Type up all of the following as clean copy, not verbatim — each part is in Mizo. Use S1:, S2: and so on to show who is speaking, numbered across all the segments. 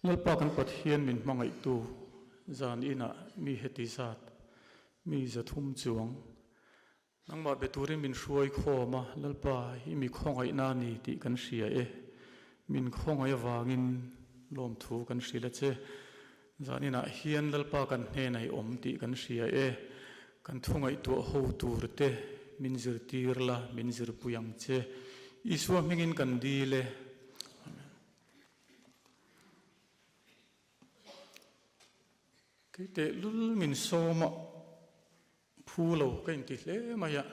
S1: Lalpa kan Pathian min hmangaihtu zan inah mi heti zat, mi 300 chuang nangmah be turin min hruai khawm a, Lalpa i mi khawngaihna a ni tih kan hria e. Min khawngaih avangin lawmthu kan hrilh a che. Zan inah hian Lalpa kan hnenah i awm tih kan hria e. Kan thu ngaihtuah ho tur te min zirtir la, min zirpui ang che. Isua hmingin kan dil e. Amen. Kei tehlul min sawm a, phu lo ka inti hle mai a.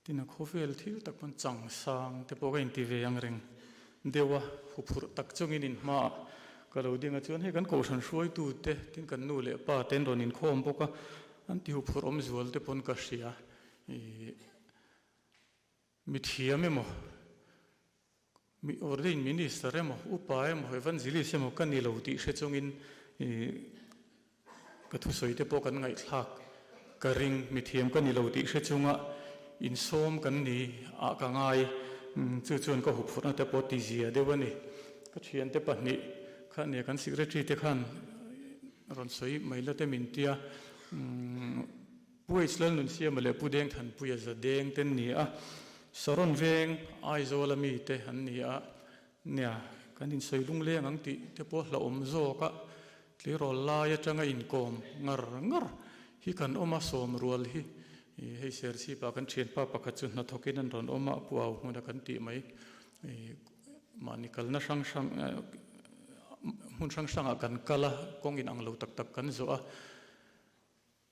S1: Tin a khawvel thil tak pawn chang sang te pawh ka inti ve ang reng deuh a, huphurh tak chungin in hmaah ka lo ding a chuan hei kan kohhran hruaitu te tin kan nu leh pa te an rawn inkhawm bawk a, an ti huphurh awm zual te pawn ka hria. Ih mi thiam emaw mi ordained minister emaw upa emaw evangelist emaw ka ni lo tih hre chungin ih Ka thusawi te pawh kan ngaihthlak ka ring, mithiam ka ni lo tih hre chunga insawm kan ni ah ka ngai, chu chuan ka huphurhna te pawh ti zia deuh a ni. Ka thiante pahnih kha nia kan secretary te khan rawn sawi mai la te min tia, Pu H Lalnunsiama leh Pu Dengthanpuia Zadeng te an ni a, Saron veng Aizawl a mi te an ni a, nia kan insawi lungleng ang tih te pawh hlauhawm zawk a, Tleirawl lai atanga inkawm ngar ngar hi kan awm a, sawm rual hi hei Serchhip-ah kan thianpa pakhat chu hnathawkin an rawn awm a, pu au hmuna kan tih mai mahni kalna hrang hrang hmun hrang hrangah kan kal a, kawng inang lo tak tak kan zawh a.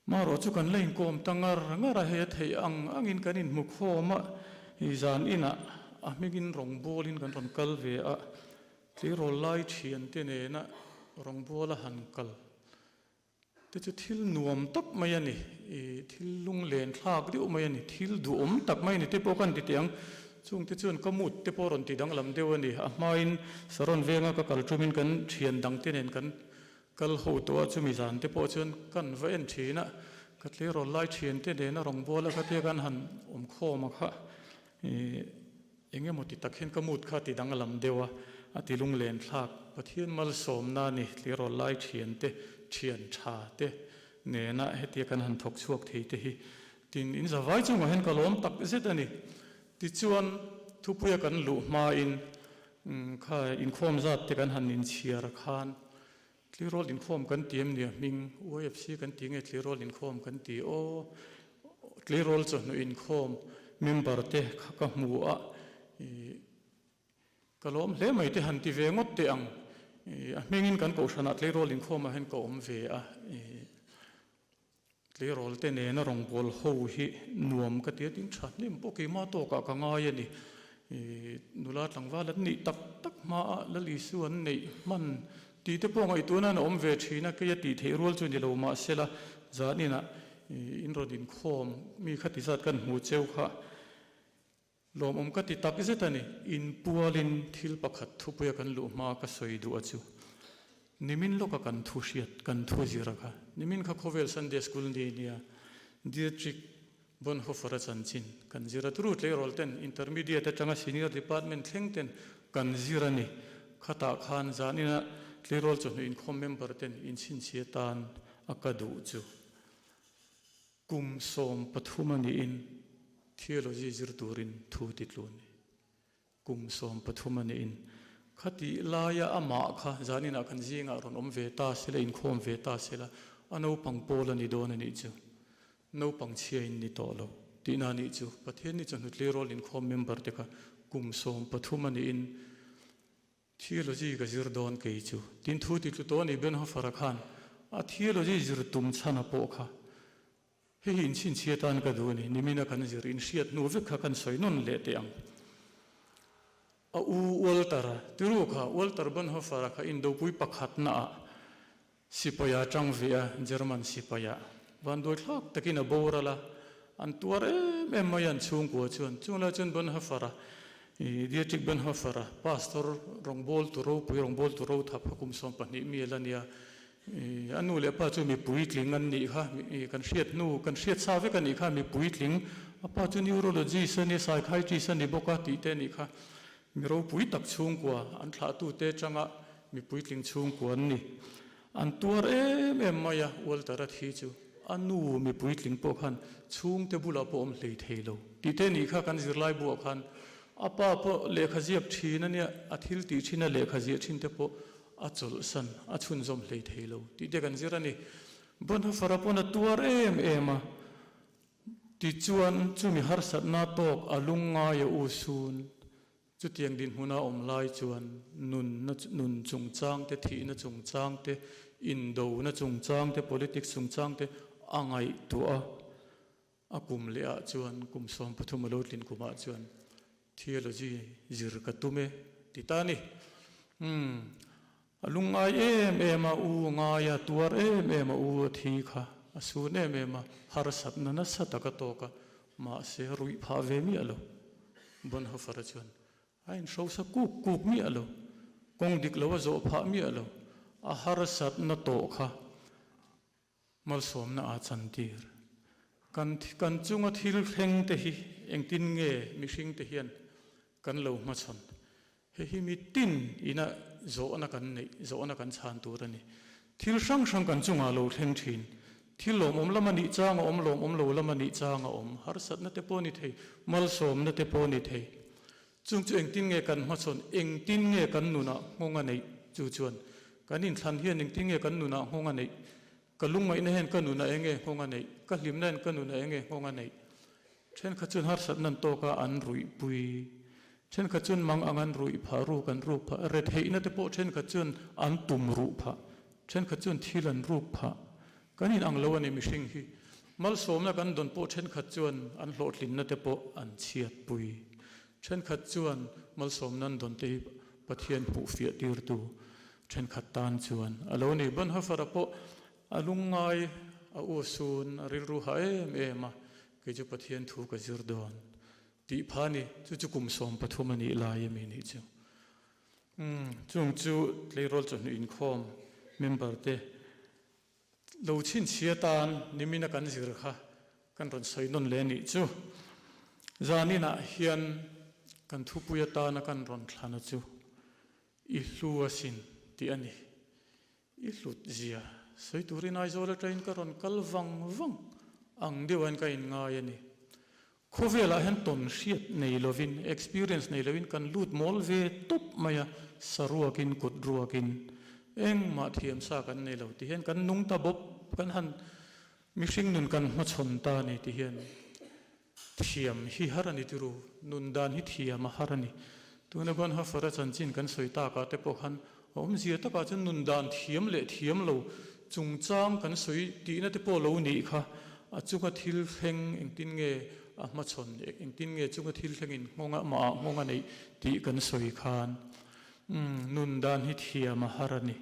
S1: Marawh chu kan la inkawm ta ngar ngar a, hei a theih ang angin kan inhmu khawm a, zan inah a hmingin rawngbawlin kan rawn kal ve a, tleirawl lai thiante nena rawngbawla han kal te chu thil nuam tak mai a ni, thil lunglen thlak deuh mai a ni, thil duhawm tak mai a ni te pawh kan ti teh ang, chungte chuan ka mut te pawh rawn ti danglam deuh a ni, a hmain Saron venga ka kal tumin kan thian dangte nen kan Kal ho tawh a, chumi zan te pawh chuan kan va en thin a, ka tleirawl lai thian te nena rawngbawla kha tia kan han awm khawm a kha ih eng emaw ti tak hian ka mut kha ti danglam deuh a, a ti lunglen thlak. Pathian malsawmna a ni, tleirawl lai thian te, thian tha te nena hetia kan han thawk chhuak thei te hi tin in zavai chungah hian ka lawm tak zet a ni. Tichuan thupuia kan luh hmain Kha inkhawm zat te kan han inchhiar khan Tleirawl inkhawm kan ti em nia hming UFC kan ti nge Tleirawl inkhawm kan ti aw Tleirawl chawhnu inkhawm member te kha ka hmu a ih ka lawm hle mai te han ti ve ngawt teh ang ih a hmingin kan kohhranah Tleirawl inkhawmah hian ka awm ve a ih Tleirawl te nena rawngbâwl ho hi nuam ka ti a, tin tha hnem pawh keimah tawkah ka ngai a ni. Nula tlangval an nih tak tak hmaah Lal Isu an neih hman tih te pawh ngaihtuah nan a awm ve thin a, kei a tih theih rual chu ni lo mahsela zaninah in rawn inkhawm mi khati zat kan hmu cheu kha lawmawm ka ti tak zet a ni. Inpualin thil pakhat thupuia kan luh hma ka sawi duh a chu nimin lawka kan thu hriat, kan thu zir a kha. Nimin kha khawvel Sunday School ni nia Dietrich Bonhoeffer-a chanchin kan zir a, turu tleirawl ten Intermediate atanga Senior Department thleng ten kan zir a ni. Khatah khan zanina tleirawl chawhnu inkhawm member ten inchhinchhia tan a ka duh chu. Kum 13 a niin theology zir turin thu ti tlu a ni. Kum 13 a niin khatih laia amah kha zaninah kan zingah rawn awm ve ta sela, inkhawm ve ta sela, a naupang pawl a ni dawn a nih chu. Naupang chhiain ni tawh lo tihna a nih chu. Pathian ni chawhnu tleirawl inkhawm member te kha kum 13 a niin Theology ka zir dawn kei chu. Tin thu ti tlu tawh a ni Bonhoeffer-a khan a theology zir tum chhan a pawh kha. Hei hi inchhinchhia tan ka duh a ni. Nimina kan zir inhriat hnu vek kha kan sawi nawn leh teh ang. A u Walter-a tiru kha Walter Bonhoeffer-a kha indopui pakhatnaah Sipaia tang ve a, German sipaia vanduai thlak takin a boral a, an tuar em em mai a an chhungkua chuan. Chung lai chuan Bonhoeffer-a, Dietrich Bonhoeffer-a, pastor rawngbawltu ropui, rawngbawltu rothap kha kum 12 mi a la nia. A nu leh pa chu mi puitling an nih kha, kan hriat hnu, kan hriat sa vek a nih kha, mi puitling, a pa chu neurologist a nia, psychiatrist a ni bawk a tih te a nih kha. Mi ropui tak chhungkua an thlahtute atanga. Mi puitling chhungkua an ni. An tuar em em mai a, Walter-a thi chu a nu mi puitling pawh khan chhungte bulah pawh awm hlei thei lo. Tih te nih kha kan zirlai buah khan a pa pawh lehkha ziak thin a nia, a thil tih thin a lehkha ziah thin te pawh a chawlhsan, a chhunzawm hlei thei lo tih te kan zir a ni. Bonhoeffer-a pawn a tuar em em a, tichuan chumi harsatna tawk a lungngai a u sun. Chutiang dinhmuna awm lai chuan nunna nun chungchang te, thihna chungchang te, indona chungchang te, politics chungchang te a ngaihtuah a. A kum leh ah chuan kum 13 a lo tlin kum ah chuan theology zir ka tum e ti ta a ni. Umm a lungngai em em a, u ngai a, tuar em em a, u a thi kha a sun em em a, harsatna nasa tak a tawk a, mahse ruih phah ve miah lo. Bonhoeffer-a chuan a inhrosa kuk kuk miah lo, kawng dik lo a zawh phah miah lo, a harsatna tawh kha Malsawmna aa chantir. Kan kan chunga thil thleng te hi engtin nge mihring te hian kan lo hmachhawn? Hei hi mitin ina zawhna kan neih, zawhna kan chhan tur a ni. Thil hrang hrang kan chungah lo thleng thin. Thil lawmawm lama nih chang a awm, lawmawm lo lama nih chang a awm. Harsatna te pawh a ni thei, malsawmna te pawh a ni thei. Chung chu engtin nge kan hmachhawn, engtin nge kan nunah nghawng a neih? Chu chuan, kan inthlan hian engtin nge kan nunah nghawng a neih? Ka lungngaihna hian ka nunah eng nge nghawng a neih? Ka hlimna hian ka nunah eng nge nghawng a neih? Thenkhat chuan harsatna an tawk a, an ruihpui. Thenkhat chuan mang ang an ruih phah, ruk an ruk phah. Retheihna te pawh thenkhat chuan an tum ruh phah. Thenkhat chuan thil an ruk phah. Kan inang lo a ni mihring hi. Malsawmna kan dawn pawh thenkhat chuan an hlawhtlinna te pawh an chhiatpui. Thenkhat chuan malsawmna an dawn te hi Pathian hmuh fiah tirtu thenkhat tan chuan a lo ni. Bonhoeffer-a pawh a lungngai, a uasun, a rilru ha em em a, kei chu Pathian thu ka zir dawn tih pha a ni. Chu chu kum 13 a nih lai a mi nih chu. Umm, chung chu tleirawl chawhnu inkhawm member te Lo chhinchhia tan nimina kan zir kha kan rawn sawi nawn leh a nih chu. Zaninah hian kan thupui atana kan rawn thlana chu i hlu asin tih a ni. I hlut zia sawi turin Aizawl atangin ka rawn kal vang vang ang deuhin ka inngai a ni. Khawvelah hian tawn hriat nei lovin, experience nei lovin kan lut mawl ve tawp mai a, saruakin, kut ruakin engmah thiam sa kan nei lo ti hian kan nung ta bawp, kan han mihring nun kan hmachhawn ta a ni ti hian thiam hi har a ni tiru, nun dan hi thiam a har a ni. Tuna Bonhoeffer-a chanchin kan sawi takah te pawh khan a awmzia takah chuan nun dan thiam leh thiam lo chungchang kan sawi tihna te pawh lo nih kha a chunga thil thleng engtin nge a hmachhawn engtin nge chunga thil thleng in nghawng a mahah nghawng a neih tih kan sawi khan nun dan hi thiam a har a ni.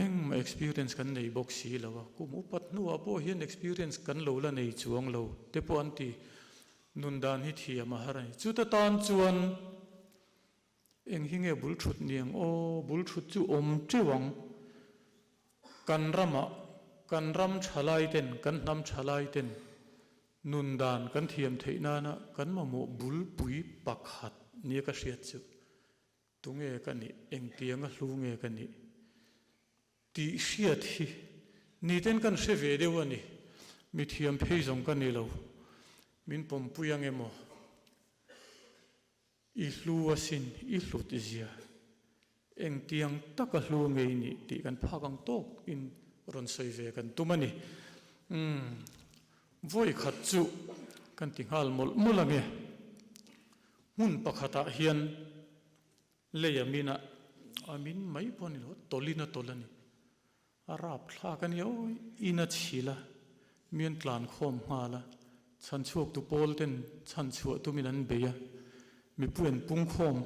S1: Engmah experience kan nei bawk si lo a, kum upat hnuah pawh hian experience kan lo la nei chuang lo te pawh an ti. Nun dan hi thiam a har a ni. Chuta tan chuan Eng hi nge bul thut niang aw, bul thut chu awm teuh ang. Kan ramah kan ram thalai ten, kan hnam thalai ten nun dan kan thiam theih nana kan mamawh bulpui pakhat nia ka hriat chu tunge ka nih, engtianga hlu nge ka nih tih hriat hi niten kan hre ve deuh a ni. Mithiam phei zawng ka ni lo, min pawmpui ang emaw? I hlu asin, i hlut zia. Engtiang taka hlu ngei nih tih kan phak ang tawk in rawn sawi ve kan tum a ni. Umm, vawi khat chu kan ti nghal mawlh mawlh ange. Hmun pakhatah hian lei a min a, a min mai pawh a ni lo, tawlhin a tawlh a ni. A rap thlak a nia aw, in a chhil a, mi an tlan khawm nghal a, chhanchhuaktu pawl ten chhanchhuah tumin an bei a, mipui an pung khawm,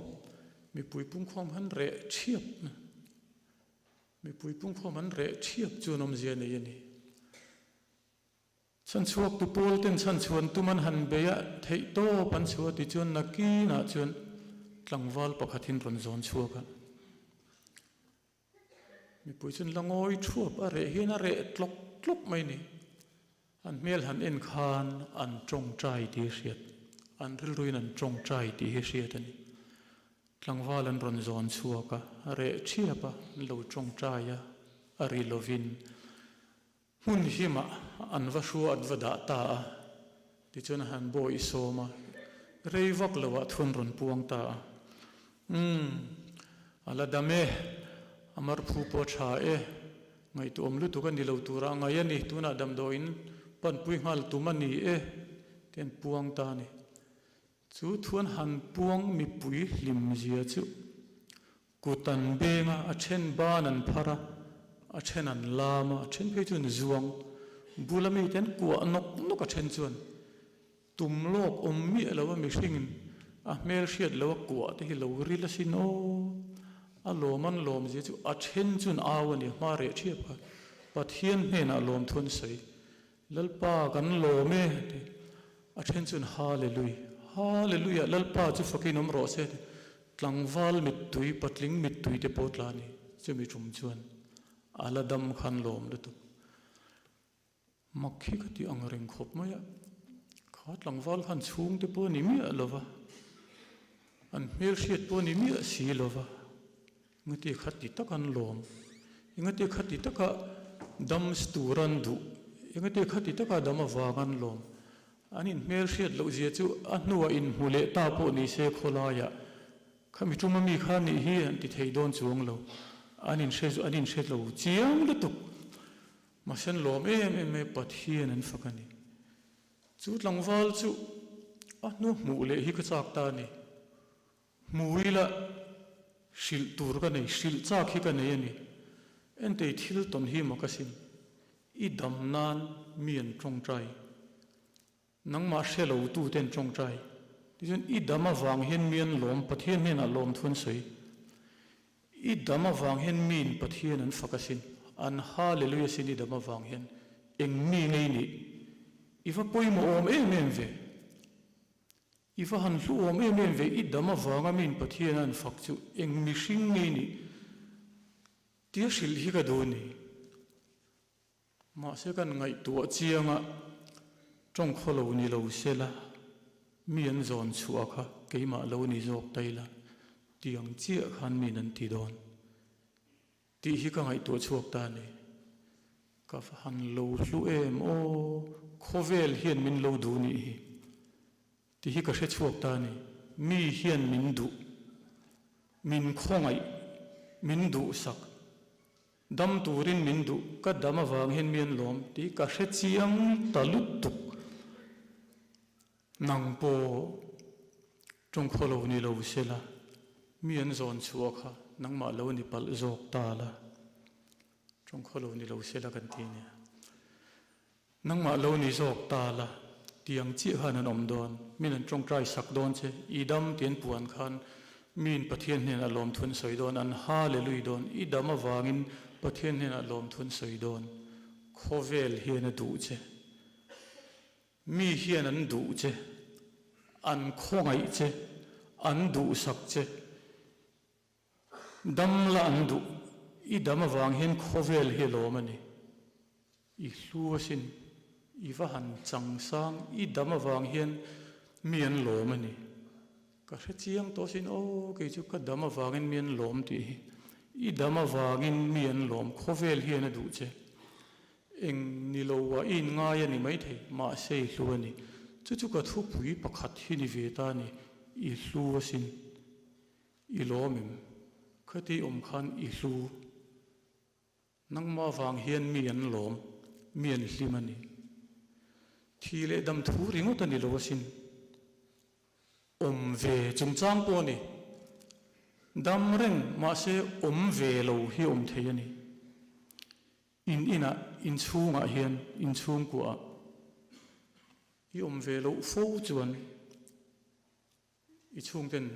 S1: mipui pung khawm han reh thiap na, mipui pung khawm han reh thiap chu an awmzia nei a ni. Chhanchhuaktu pawl ten chhanchhuan tum an han bei a, theih tawp an chhuah ti chuan nakinah chuan tlangval pakhatin rawn zawn chhuak a. Mipui chuan la ngawi thuap a reh hian a reh tlawk tlawk mai ni. An hmel han en khan an tawngtai tih hi hriat, an rilruin an tawngtai tih hi hriat a ni. Tlangval an rawn zawn chhuak a, a reh ṭhiap a, an lo ṭawngṭai a, a ri lovin hmun himah an va hrua an va dah ta a. Tichuan a han bawi sawm a, rei vak loah thu an rawn puang ta a. Umm, a la dam e, a marphu pawh a ṭha e, ngaihtuahawm lutuk a ni lo tura a ngaih a ni, tunah damdawiin panpui nghal tum a ni e, tih an puang ta a ni. Chu thuan han puang mipui hlim zia chu kut an beng a, a then ban an phar a, a then an lam a, a then phei chuan zuang bula mite an kuah nawk nawk a then chuan tum lawk awm miah lo a mihringin a hmel hriat lo a kuah te hi lo ril asin aw, a lawm an lawm zia chu a then chuan au a ni, hma reh thiap kha Pathian hnenah lawm thu an sawi. Lalpa kan lawm e ti. A then chuan Hallelui, Hallelujah, Lalpa chu fakin awm rawh se ti. Tlangval mittui, patling mittui te pawh tla a ni. Chumi tum chuan a la dam khan lawm lutuk. Mak hi ka ti ang reng khawp mai a. Kha tlangval khan chhung te pawh a ni miah lo va, an hmelhriat pawh a ni miah si lo va. Engati khati taka an lawm? Engati khati taka dam tur an duh? Engati khati taka dam avang an lawm? An inhmel hriat loh zia chu a hnuah inhmu leh ta pawh ni se khawlaiah khami tuma mi kha nih hi an ti thei dawn chuang lo. An inhre an inhre lo chiang lutuk. Mahse an lawm em em mai Pathian an fak a ni. Chu tlangval chu a hnu hmuh leh hi ka chak ta a ni. Hmui la hrilh tur ka nei, hrilh chak hi ka nei a ni. Entei thil tawn hi mak asin. I dam nan mi an tawngtai. Nangmah hre lo tu te an tawngtai. Tichuan i dam avang hian mi an lawm, Pathian hnenah lawm thu an sawi. I dam avang hian miin Pathian an fak asin, an Hallelujah asin i dam avang hian eng mi ngei nih? I va pawimawh awm em em ve. I va han hluhawm em em ve, i dam avanga min Pathian a an fak chu eng mihring nge i nih tia hrilh hi ka duh a ni. Mahse kan ngaihtuah chianga tawng khaw lo ni lo se la, mi an zawn chhuah kha keimah lo ni zawk ta ila tiang chiah khan min an ti dawn. Tih hi ka ngaihtuah chhuak ta a ni. Ka va han lo hlu em aw, khawvel hian min lo duh nih hi. Tih hi ka hre chhuak ta a ni. Mi hian min duh, min khawngaih, min duhsak, dam turin min duh, ka dam avang hian mi an lawm tih ka hre chiang ta lutuk. Nang pawh tawngkhaw lo ni lo se la, mi an zawn chhuah kha nangmah lo ni palh zawk ta la, tawngkhaw lo ni lo se la kan ti nia. Nangmah lo ni zawk ta la, tiang chiah khan an awm dawn, min an tawngtai sak dawn che, i dam ti an puan khan miin Pathian hnenah lawmthu an sawi dawn, an hallelui dawn, i dam avangin Pathian hnenah lawmthu an sawi dawn, khawvel hian a duh che. Mi hian an duh che, an khawngaih che, an duhsak che, dam la an duh, i dam avang hian khawvel hi a lawm a ni. I hlu asin, i va han chang sang, i dam avang hian mi an lawm a ni. Ka hre chiang tawh asin, aw kei chu ka dam avangin mi an lawm tih hi, i dam avangin mi an lawm, khawvel hian a duh che. Eng ni lo a i inngai a ni maithei, mahse i hlu a ni. Chu chu ka thupui pakhat hi ni ve ta a ni, i hlu asin. I lawm em? Khati awm khan i hlu. Nangmah vang hian mi an lawm, mi an hlim a ni. Thi leh dam thu ringawt a ni lo asin. Awm ve chungchang pawh a ni. Dam reng mahse awm ve lo hi awm thei a ni. In inah, in chhungah hian, in chhungkuaah i awm ve loh fo chuan i chhungten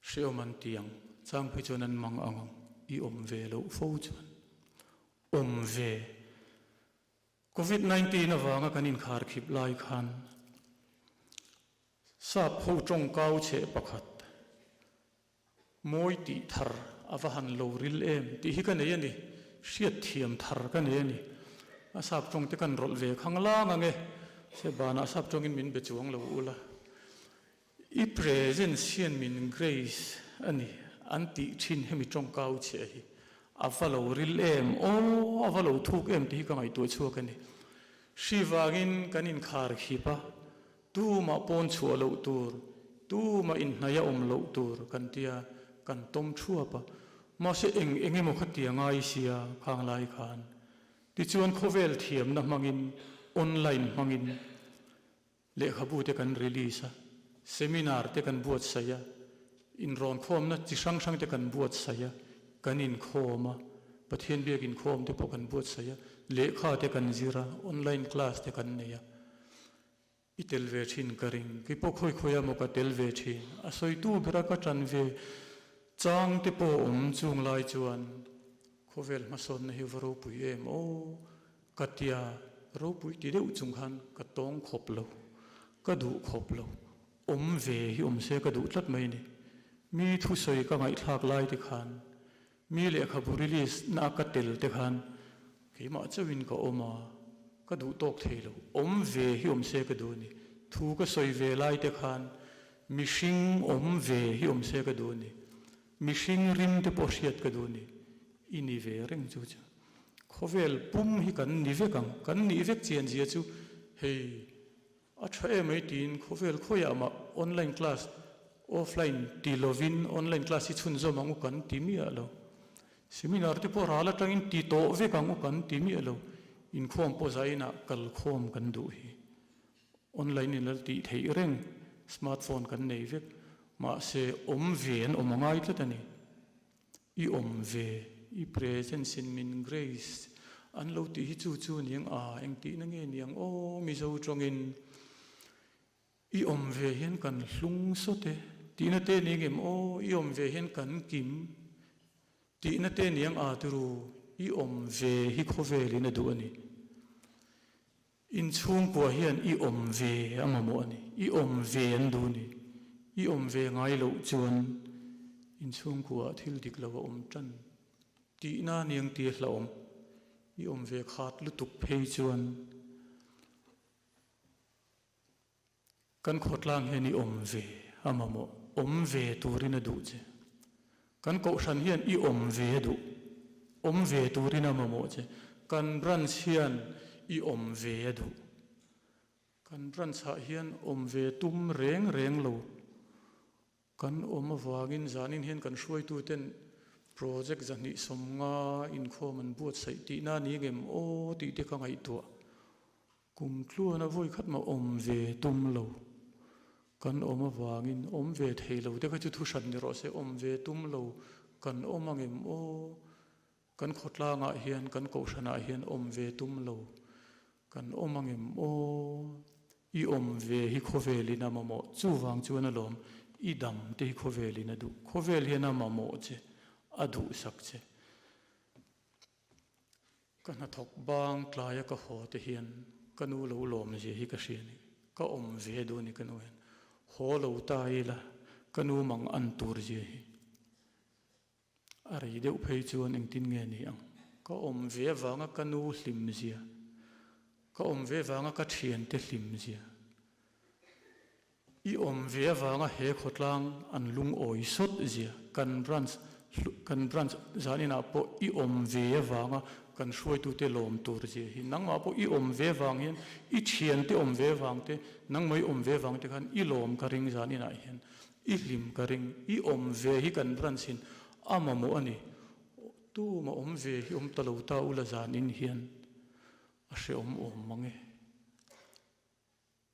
S1: hrehawm an ti ang, chang phei chuan an mang ang ang, i awm ve loh fo chuan awm ve. Covid 19 avanga kan inkharkhip lai khan sap ho tawngkau cheh pakhat, Mawi tih thar a va han lo ril em tih hi ka nei a ni, hriat thiam thar ka nei a ni. A sap tawng te kan rawlh ve khang lang ang e, se banah sap tawngin min be chuang lo ula. I presence hian min grace a ni an tih thin hemi tawngkau chhiah hi a va lo ril em aw, a va lo thuk em tih hi ka ngaihtuah chhuak a ni. Hri vangin kan inkhar khip a, tumah pawn chhuah loh tur, tumah inhnaih a awm loh tur kan tia kan tawm thuap a. Mahse eng eng emaw kha tia ngai sia khang lai khan. Tichuan khawvel thiamna hmangin online hmangin Lehkhabu te kan release a, seminar te kan buatsaih a, inrawnkhawmna chi hrang hrang te kan buatsaih a, kan inkhawm a, Pathian biak inkhawm te pawh kan buatsaih a, lehkha te kan zir a, online class te kan nei a. I tel ve thin ka ring, kei pawh khawi khawi a maw ka tel ve thin, a sawitu bera ka tan ve chang te pawh awm chung lai chuan khawvel hmasawnna hi va ropui em aw. Ka tia ropui ti deuh chung khan ka tawng khawp lo, ka duh khawp lo, awm ve hi awm se ka duh tlat mai ni. Mi thusawi ka ngaihthlak lai te khan, mi lehkhabu release na ka tel te khan keimah chauhin ka awm a, ka duh tawk thei lo, awm ve hi awm se ka duh a ni. Thu ka sawi ve lai te khan mihring awm ve hi awm se ka duh a ni. Mihring rim te pawh hriat ka duh a ni. I ni ve reng chu chu. Khawvel pum hi kan ni vek ang, kan nih vek chian zia chu hei a tha em mai tiin khawvel khawiah mah online class, offline ti lovin online class hi chhunzawm ang u kan ti miah lo. Seminar te pawh ral atangin ti tawh vek ang u kan ti miah lo. Inkhawm pawh zainah kalkhawm kan duh hi. Online in lal tih theih reng, smartphone kan nei vek, mahse awm ve an awm a ngai tlat a ni. I awm ve, i presence in min grace an lo tih hi chu chu niang a, engtihna nge niang aw Mizo tawngin i awm ve hian kan hlung sawt e tihna te ni ngem aw, i awm ve hian kan kim tihna te niang a turu i awm ve hi khawvelin a duh a ni. Inchhungkua hian i awm ve a mamawh a ni. I awm ve an duh a ni. I awm ve ngai loh chuan inchhungkuaah thil dik lo a awm tan tihna a niang tih a hlauhawm. I awm ve khat lutuk phei chuan kan khawtlang hian i awm ve a mamawh, awm ve turin a duh che. Kan kohhran hian i awm ve a duh, awm ve turin a mamawh che. Kan branch hian i awm ve a duh. Kan branch-ah hian awm ve tum reng reng lo. Kan awm avangin zanin hian kan hruaituten project 250 inkhawm an buatsaih tihna a ni ngem aw tih te ka ngaihtuah. Kum tluana vawi khat mah awm ve tum lo. Kan awm avangin awm ve thei lo te kha chu thu hran ni rawh se, awm ve tum lo kan awm angem aw? Kan khawtlangah hian, kan kohhranah hian awm ve tum lo kan awm angem aw? I awm ve hi khawvelin a mamawh, chuvang chuan alawm i dam te hi khawvelin a duh. Khawvel hian a mamawh che, a duhsak che. Ka hnathawk bang tlaia ka haw te hian ka nu lo lawm zia hi ka hria a ni. Ka awm ve duh a ni ka nu hian. Haw lo ta ila ka nu mang an tur zia hi. A rei deuh phei chuan engtin nge ni ang? Ka awm ve avanga ka nu hlim zia, ka awm ve avanga ka thiante hlim zia. I awm ve avanga he khawtlang an lungawi sawt zia, kan branch kan branch zaninah pawh i awm ve avanga kan hruaitute lawm tur zia hi nangmah pawh i awm ve avang hian i thiante awm ve avang te nangmah i awm ve avang te khan i lawm ka ring zaninah hian i hlim ka ring i awm ve hi kan branch in a mamawh a ni tuma awm ve hi awm ta lo ta ula zanin hian a hrehawm awm mang e.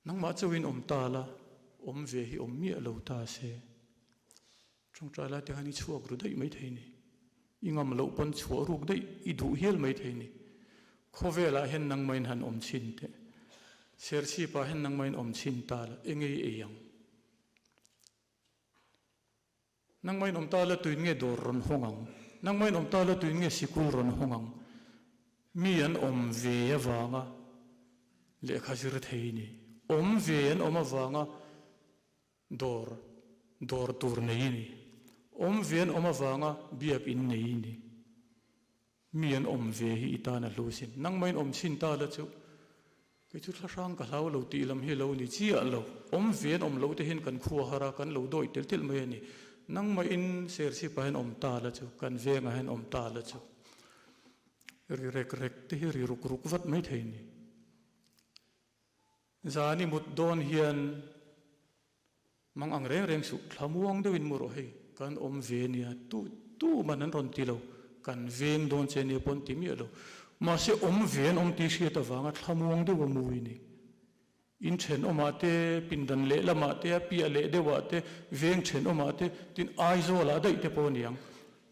S1: Nangmah chauhin awm ta la, awm ve hi awm miah lo ta se. Tawngtai lai te khan i chhuak ru daih mai thei ni. I ngam loh pawn chhuah ruk daih i duh hial mai thei ni. Khawvelah hian nangmahin han awm chhin teh. Serchhipah hian nangmahin awm chhin ta la, enge i ei ang? Nangmahin awm ta la tuin nge dawr rawn hawng ang? Nangmahin awm ta la tuin nge sikul rawn hawng ang? Mi an awm ve avanga lehkha zir thei ni. Awm ve an awm avanga dawr dawr tur nei ni. Awm ve an awm avanga biakinn nei ni. Mi an awm ve hi i tan a hlu sin. Nangmahin awm chhin ta la chu. Kei chu thlahrang ka hlau lo tih lam hi lo ni chiah lo. Awm ve an awm lo te hian kan khua har a, kan lo dawi telh telh mai a ni. Nangmahin Serchhip-ah hian awm ta la chu, kan vengah hian awm ta la chu. Ri rek rek te hi ri ruk ruk vat mai thei ni. Zan i mut dawn hian mang ang reng reng suh, thlamuang deuhin mu rawh hei, kan awm ve nia, tu tu man an rawn ti lo, kan veng dawn che nia pawh an ti miah lo. Mahse awm ve an awm tih hriat avanga thlamuang deuh a mu i ni. In thenawmah te, pindan lehlamah te, a piah leh deuhah te, veng thenawmah te, tin Aizawlah daih te pawh a ni ang.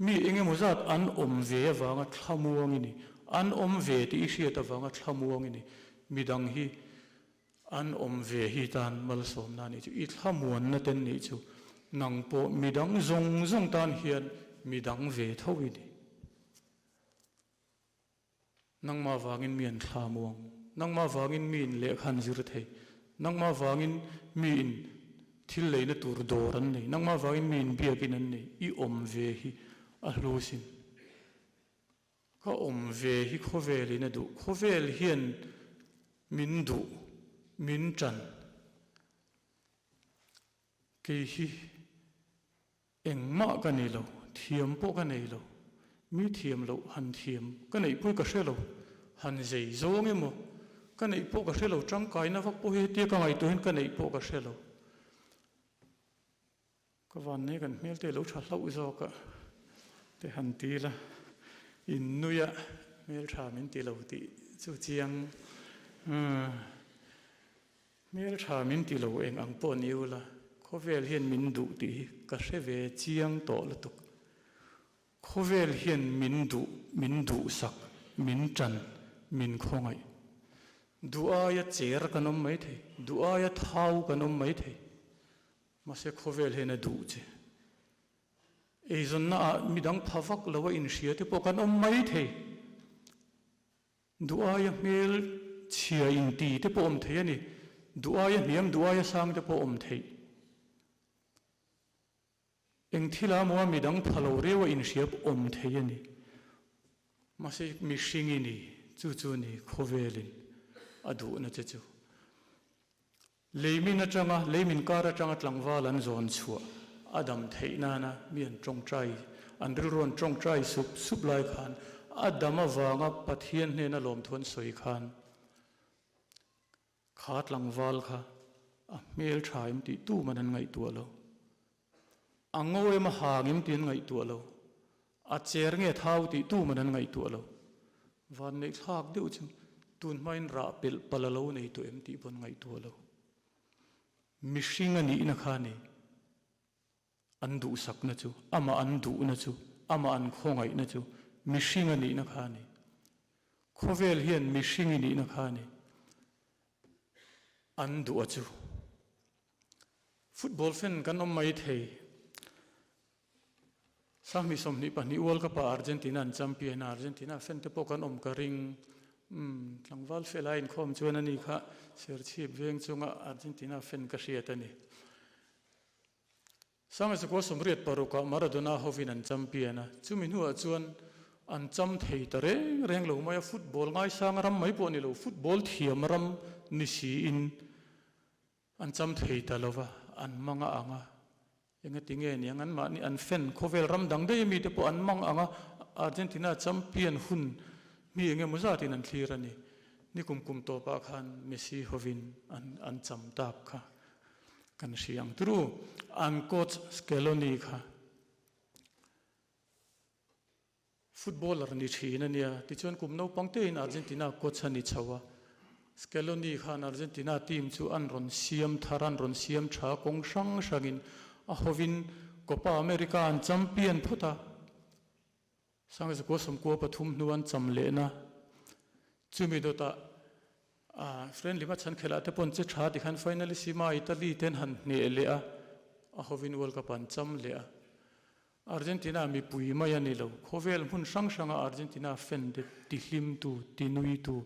S1: Mi eng emaw zat an awm ve avanga thlamuang i ni. An awm ve tih i hriat avanga thlamuang i ni. Midang hi an awm ve hi tan malsawmna a nih chu, i thlamuanna ten nih chu. Nang pawh midang zawng zawng tan hian midang ve tho i ni. Nangmah vangin mi an thlamuang, nangmah vangin mi in lehkha an zir thei, nangmah vangin mi in thil leina tur dawr an nei, nangmah vangin mi in biakin an nei, i awm ve hi a hlu sin. Ka awm ve hi khawvelin a duh, khawvel hian min duh, min ṭan. Kei hi Engmah ka nei lo, thiam pawh ka nei lo, mi thiam loh han thiam ka neih pawh hi ka hre lo, han zei zawng emaw ka neih pawh ka hre lo, tangkaina vak pawh hi hetia ka ngaihtuah hian ka neih pawh ka hre lo. Ka vannei kan hmel te lo tha hlauh zawk a te han ti la, in nui a hmel tha min ti lo tih chu chiang. Hmel tha min ti lo eng ang pawh ni ula, khawvel hian min duh tih hi ka hre ve chiang tawh lutuk. Khawvel hian min duh, min duhsak, min tan, min khawngaih. Duh aia cher kan awm maithei, duh aia thau kan awm maithei. Mahse khawvel hian a duh che. Eizawnna ah midang pha vak lo a inhria te pawh kan awm maithei. Duh aia hmel chhia inti te pawh awm thei a ni. Duh aia hniam, duh aia sang te pawh awm theih. Eng thil a maw a midang pha lo reu a inhriap awm thei a ni. Mahse mihring i ni, chu chu ni khawvelin a duhna che chu. Leimin atanga, leimin kar atanga tlangval an zawn chhuah a dam theih nana mi an tawngtai, an rilru an tawngtai sup sup lai khan a dam avanga Pathian hnena lawmthu an sawi khan kha tlangval kha a hmel tha em tih tuman an ngaihtuah lo. A ngo em a hang em tih an ngaihtuah lo. A cher nge thau tih tuman an ngaihtuah lo. Vanneih thlak deuh chu tun hmain rah pelh palh a lo nei tawh em tih pawh an ngaihtuah lo. Mihring a nihna kha a ni. An duhsakna chu, amah an duhna chu, amah an khawngaihna chu mihring a nihna kha a ni. Khawvel hian mihring i nihna kha a ni. An duh a chu. Football fan kan awm mai thei. 2022 World Cup ah Argentina an champion a, Argentina fan te pawh kan awm ka ring. Umm, tlangval fel a inkhawm chuan a ni kha Serchhip veng chunga Argentina fan ka hriat a ni. 1986 ah Maradona hovin an champion a, chumi hnuah chuan an cham thei ta reng reng lo mai a, football ngaisang ram mai pawh ni lo, football thiam ram ni siin An cham thei ta lo va, an mang a ang a. Engati nge niang an mahni an fan khawvel ram dang daih ami te pawh an mang ang a, Argentina champion hun mi eng emaw zatin an thlir a ni. Nikum kum tawpah khan Messi hovin an an cham tak kha kan hria ang turu. An coach Scaloni kha Footballer ni thin a nia, tichuan kum naupang tein Argentina coach a ni chho a. Scaloni khan Argentina team chu an rawn siam thar, an rawn siam tha kawng hrang hrangin a hovin Copa America an champion phawt a. 1993 hnu an cham lehna chumi dawtah friendly hmachhan khelh ah te pawh an che tha tikhan finalissima Italy ten han hneh leh a, a hovin World Cup an cham leh a. Argentina mipui mai a ni lo. Khawvel hmun hrang hranga Argentina fan te tihlimtu, tinuitu,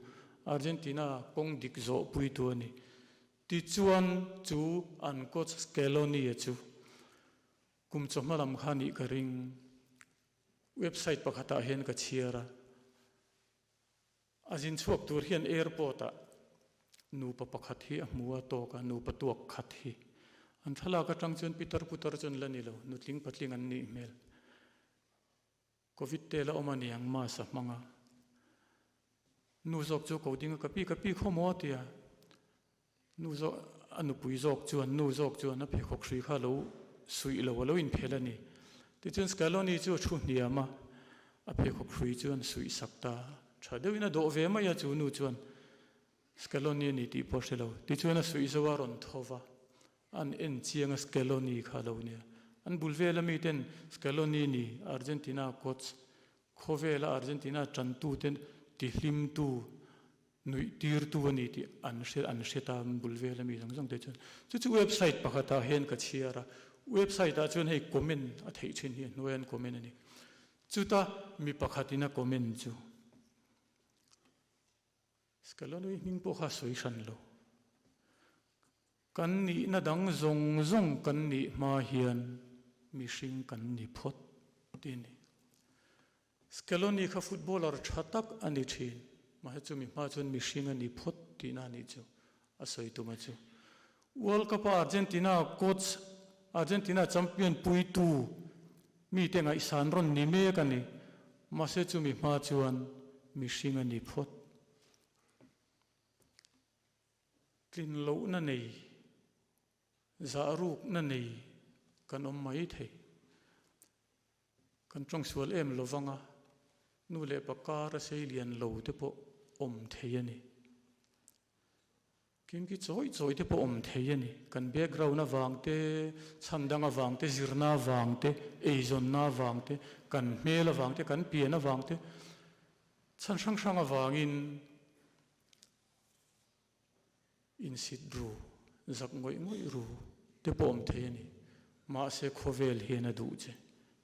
S1: Argentina kawng dik zawhpuitu a ni. Tichuan chu an coach Scaloni-a chu kum chawhma lam kha nih ka ring. Website pakhatah hian ka chhiar a. A zin chhuak tur hian airport-ah. Nupa pakhat hi a hmu a tawk a, nupa tuak khat hi. An thlalak atang chuan pitar putar chu an la ni lo, nutling patling an nih hmel. Covid te la awm a niang mask a hmang a. Nu zawk chu ko ding a, ka pi ka pi khaw maw a ti a. Nu zawk a nupui zawk chuan nu zawk chuan a pheikhawk hrui kha a lo suih lo a lo inphel a ni. Tichuan Scaloni chu a thu hniam a, a pheikhawk hrui chuan suih sak ta. Tha deuhin a dawh ve mai a chu nu chuan Scaloni a ni tih pawh a hre lo. Tichuan a suih zo a rawn tho va, an en chiang a Scaloni kha a lo nia. An bul vela miten Scaloni ni Argentina coach khawvela Argentina tantuten tihlimtu Nuih tirtu a ni tih an hre an hre ta an bul vel ami zawng zawng te chuan. Chu chu website pakhatah hian ka chhiar a, website ah chuan hei comment a theih thin hi a hnuai an comment a ni. Chuta mi pakhatin a comment chu Scaloni hming pawh kha a sawi hran lo. Kan nihna dang zawng zawng kan nih hma hian mihring kan ni phawt tih a ni. Scaloni kha footballer tha tak a ni thin, mahse chumi hma chuan mihring a ni phawt tihna a nih chu a sawi tum a chu. World Cup-a Argentina coach, Argentina champion puitu mite ngaihsan rawn ni mek a ni, mahse chumi hma chuan mihring a ni phawt. Tlin lohna nei, zahrukna nei kan awm mai thei. Kan tawngsual em lovang a, nu leh pa kar a sei lian lo te pawh awm thei a ni. Kimki chawi chawi te pawh awm thei a ni. Kan background avang te, chhan dang avang te, zirna avang te, eizawnna avang te, kan hmel avang te, kan pian avang te, chhan hrang hrang avangin Insit ru, zak ngawih ngawih ru te pawh awm thei a ni. Mahse khawvel hian a duh che.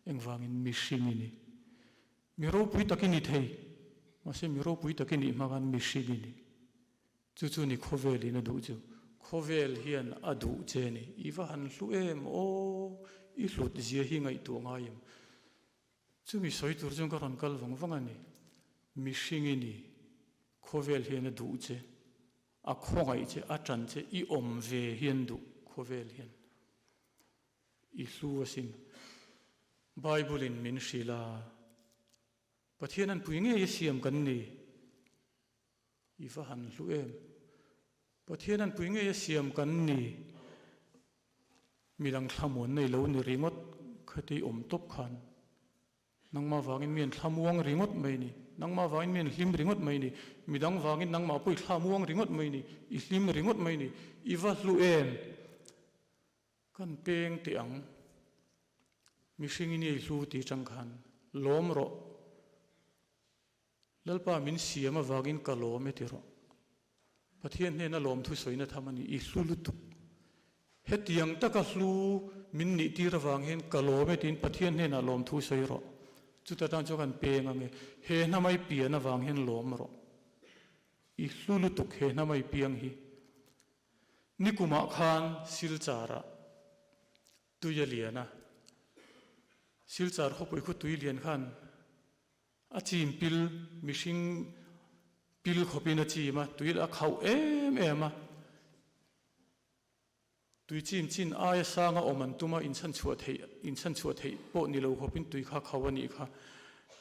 S1: Engvangin mihring i ni. Mi ropui tak i ni thei. Mahse mi ropui tak i nih hma khan mihring i ni. Chu chu ni khawvelin a duh chu. Khawvel hian a duh che a ni. I va han hlu em aw, i hlut zia hi ngaihtuah ngai em? Chumi sawi tur chuan ka rawn kal vang vang a ni. Mihring i ni, khawvel hian a duh che, a khawngaih che, a tan che, i awm ve hian duh khawvel hian i hlu asin. Bible in min hrilh a, Pathian an pui ngei a siam kan ni. I va han hlu em? Pathian an pui ngei a siam kan ni. Midang thlamuan nei lo ni ringawt khati awm tawp khan nangmah vangin mi an thlamuang ringawt mai ni. Nangmah vangin mi an hlim ringawt mai ni. Midang vangin nangmah pawh i thlamuang ringawt mai ni. I hlim ringawt mai ni. I va hlu em? Kan peng teh ang. Mihringin i ei hlu ti chang khan lawm rawh. Lalpa min siam avangin ka lawm e ti rawh. Pathian hnena lawmthu sawina tham a ni, i hlu lutuk. Hetiang taka hlu min nih tir avang hian ka lawm e tiin Pathian hnenah lawmthu sawi rawh. Chuta tang chuan kan peng ange, he hnamai pian avang hian lawm rawh. I hlu lutuk he hnamai piang hi. Nikumah khan Silchar-ah tui a lian a, Silchar khawpui khu tui lian khan A chim pil, mihring pil khawpin a chim a, tui a khauh em em a. Tui chim chin aia sanga awm an tum a, inchhan chhuah theih, inchhan chhuah theih pawh ni lo khawpin tui kha khauh a nih kha.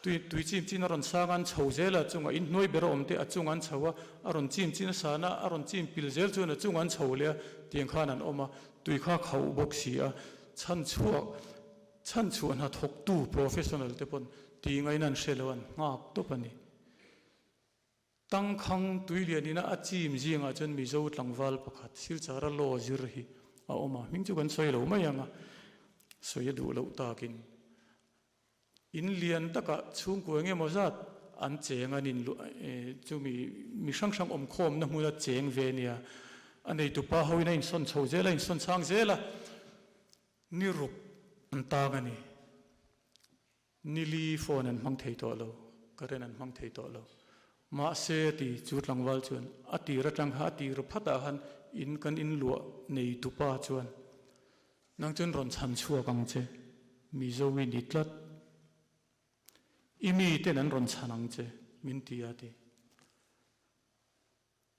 S1: Tui, tui chim chin a rawn sang a, an chho zel a, chungah inhnuai ber a awm te a chungah an chho a, a rawn chim chin a san a, a rawn chim pil zel chuan a chungah an chho leh a, tiang khan an awm a, tui kha khauh bawk si a, chhan chhuak, Chhanchhuah hna thawktu professional te pawn tih ngaihna an hre lo an nghak tawp a ni. Tangkhang tuilianina a chim zingah chuan Mizo tlangval pakhat Silchara law zir hi a awm a, hming chu kan sawi lo mai ang a, sawi a duh loh takin in lian takah chhungkua eng emaw zat an cheng an in chumi mi hrang hrang awmkhawmna hmuna cheng ve nia, a neitupa hoin a insawn chho zel a, insawn chhang zel a. Ni ruk an tang a ni. Nili phone an hmang thei tawh lo, current an hmang thei tawh lo. Mahse a ti, chu tlangval chuan a tir atang kha a tir phatah khan in kan in luah nei tupa chuan nang chuan rawn chhan chhuak ang che, Mizo i ni tlat. I miten an rawn chhan ang che, min ti a ti.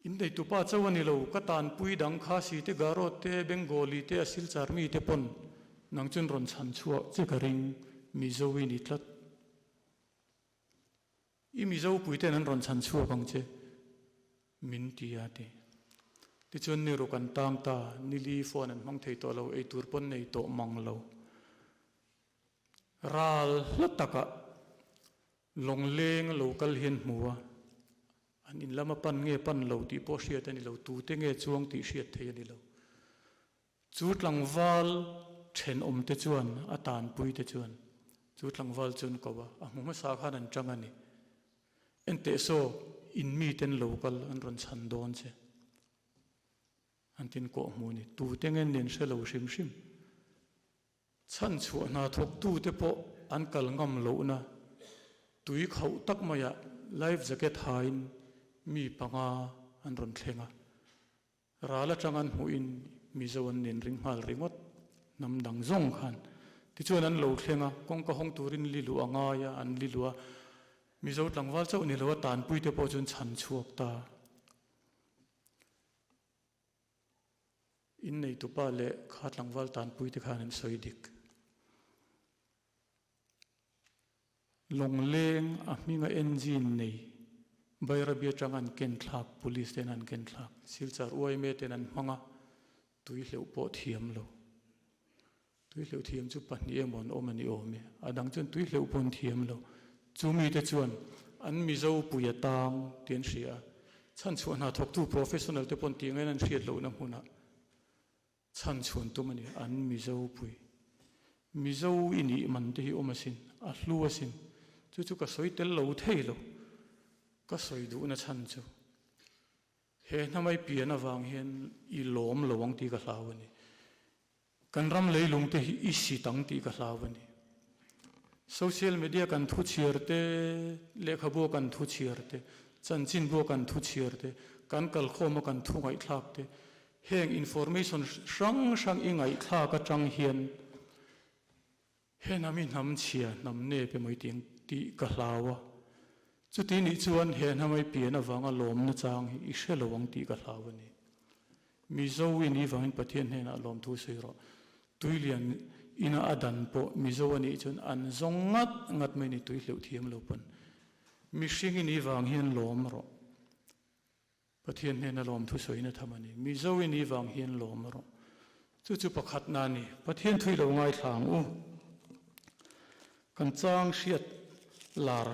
S1: In neitupa chauh a ni lo, ka tanpui dang Khasi te, Garo te, Bengali te, a Silchar mi te pawn nang chuan rawn chhan chhuah che ka ring, Mizo i ni tlat. I Mizo pui ten an rawn chhan chhuak ang che, min ti a ti. Tichuan ni ruk an tang ta, nili phone an hmang thei tawh lo, eitur pawn nei tawh mang lo. Ral hla takah Lawngleng lo kal hian hmu a, an in lama pan nge pan lo tih pawh hriat a ni lo, tute nge chuang tih hriat thei a ni lo. Chu tlangval thenawm te chuan, a tanpui te chuan chu tlangval chu an ko a, a hmu hmasa khan an chang a ni. Enteh saw, in miten lo kal an rawn chhan dawn che. An tin kawh hmu a ni. Tute nge nen hre lo hrim hrim. Chhanchhuah hna thawktute pawh an kal ngam lohna tui khauh tak maiah life jacket hain mi panga an rawn thleng a. Ral atang an hmuhin Mizo an nin ring nghal ringawt hnam dang zawng khan. Tichuan an lo thleng a, kawngka hawng turin li luh a ngai a, an li luh a. Mizo tlangval chauh ni lo a tanpuite pawh chuan chhanchhuak ta. Inneitupa leh kha tlangval tanpuite khan an sawi dik. Lawngleng a hminga engine nei Bairabi atanga an ken thlak, police ten an ken thlak, Silchar yma ten an hmang a, tui hleuh pawh thiam lo. Tui hleuh thiam chu pahnih emaw an awm a ni awm e. A dang chuan tui hleuh pawh an thiam lo. Chu mite chuan an Mizo pui a tang tih an hria a. Chhanchhuah hna thawktu professional te paw'n tih ngain an hriat lohna hmunah chhanchhuan tum a ni. An Mizo pui. Mizo i nih man te hi awm asin, a hlu asin. Chu chu ka sawi tel lo thei lo. Ka sawi duhna chhan chu. He hnamai pian avang hian i lawm lo ang tih ka hlau a ni. Kan ram leilung te hi i sit ang tih ka hlau a ni. Social media kan thu chhiar te, lehkhabu kan thu chhiar te, chanchinbu kan thu chhiar te, kan kalkhawma kan thu ngaihthlak te, heng information hrang hrang i ngaihthlak atang hian He hnam hi hnam chhia, hnam nep emaw i ti ang tih ka hlau a. Chuti nih chuan he hnam ai pian avanga lawmna chang hi i hre lo ang tih ka hlau a ni. Mizo i nih vangin Pathian hnenah lawmthu sawi rawh. Tuilian ina a dan pawh Mizo a nih chuan an zawng ngat ngat mai ni tui hleuh thiam lo pawn. Mihring i nih vang hian lawm rawh. Pathian hnena lawmthu sawina tham a ni. Mizo i nih vang hian lawm rawh. Chu chu pakhatna a ni. Pathian thui lo ngaithla ang u. Kan chang hriat lar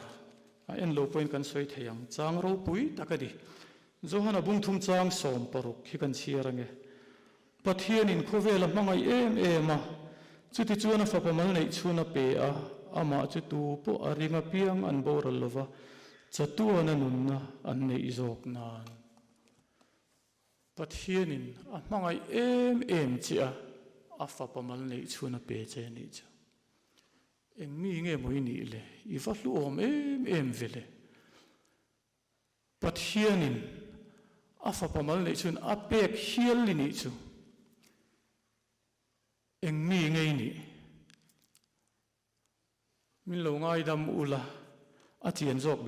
S1: a en lo pawhin kan sawi thei ang. Chang ropui tak a ni. Johana bungthum chang 16 hi kan chhiar ange. Pathianin khawvel a hmangaih em em a, chutichuan a fapa mal neih chhun a pe a, amah chu tu pawh a ring apiang an boral lo va, chatuana nunna an neih zawk nan. Pathianin a hmangaih em em che a, a fapa mal neih chhun a pe che nih chu. Eng mi nge maw i nih le? I va hluawm em em ve le? Pathianin a fapa mal neih chuan a pek hial i nih chu eng mi ngei nih? Min lo ngaidam ula, a chian zawk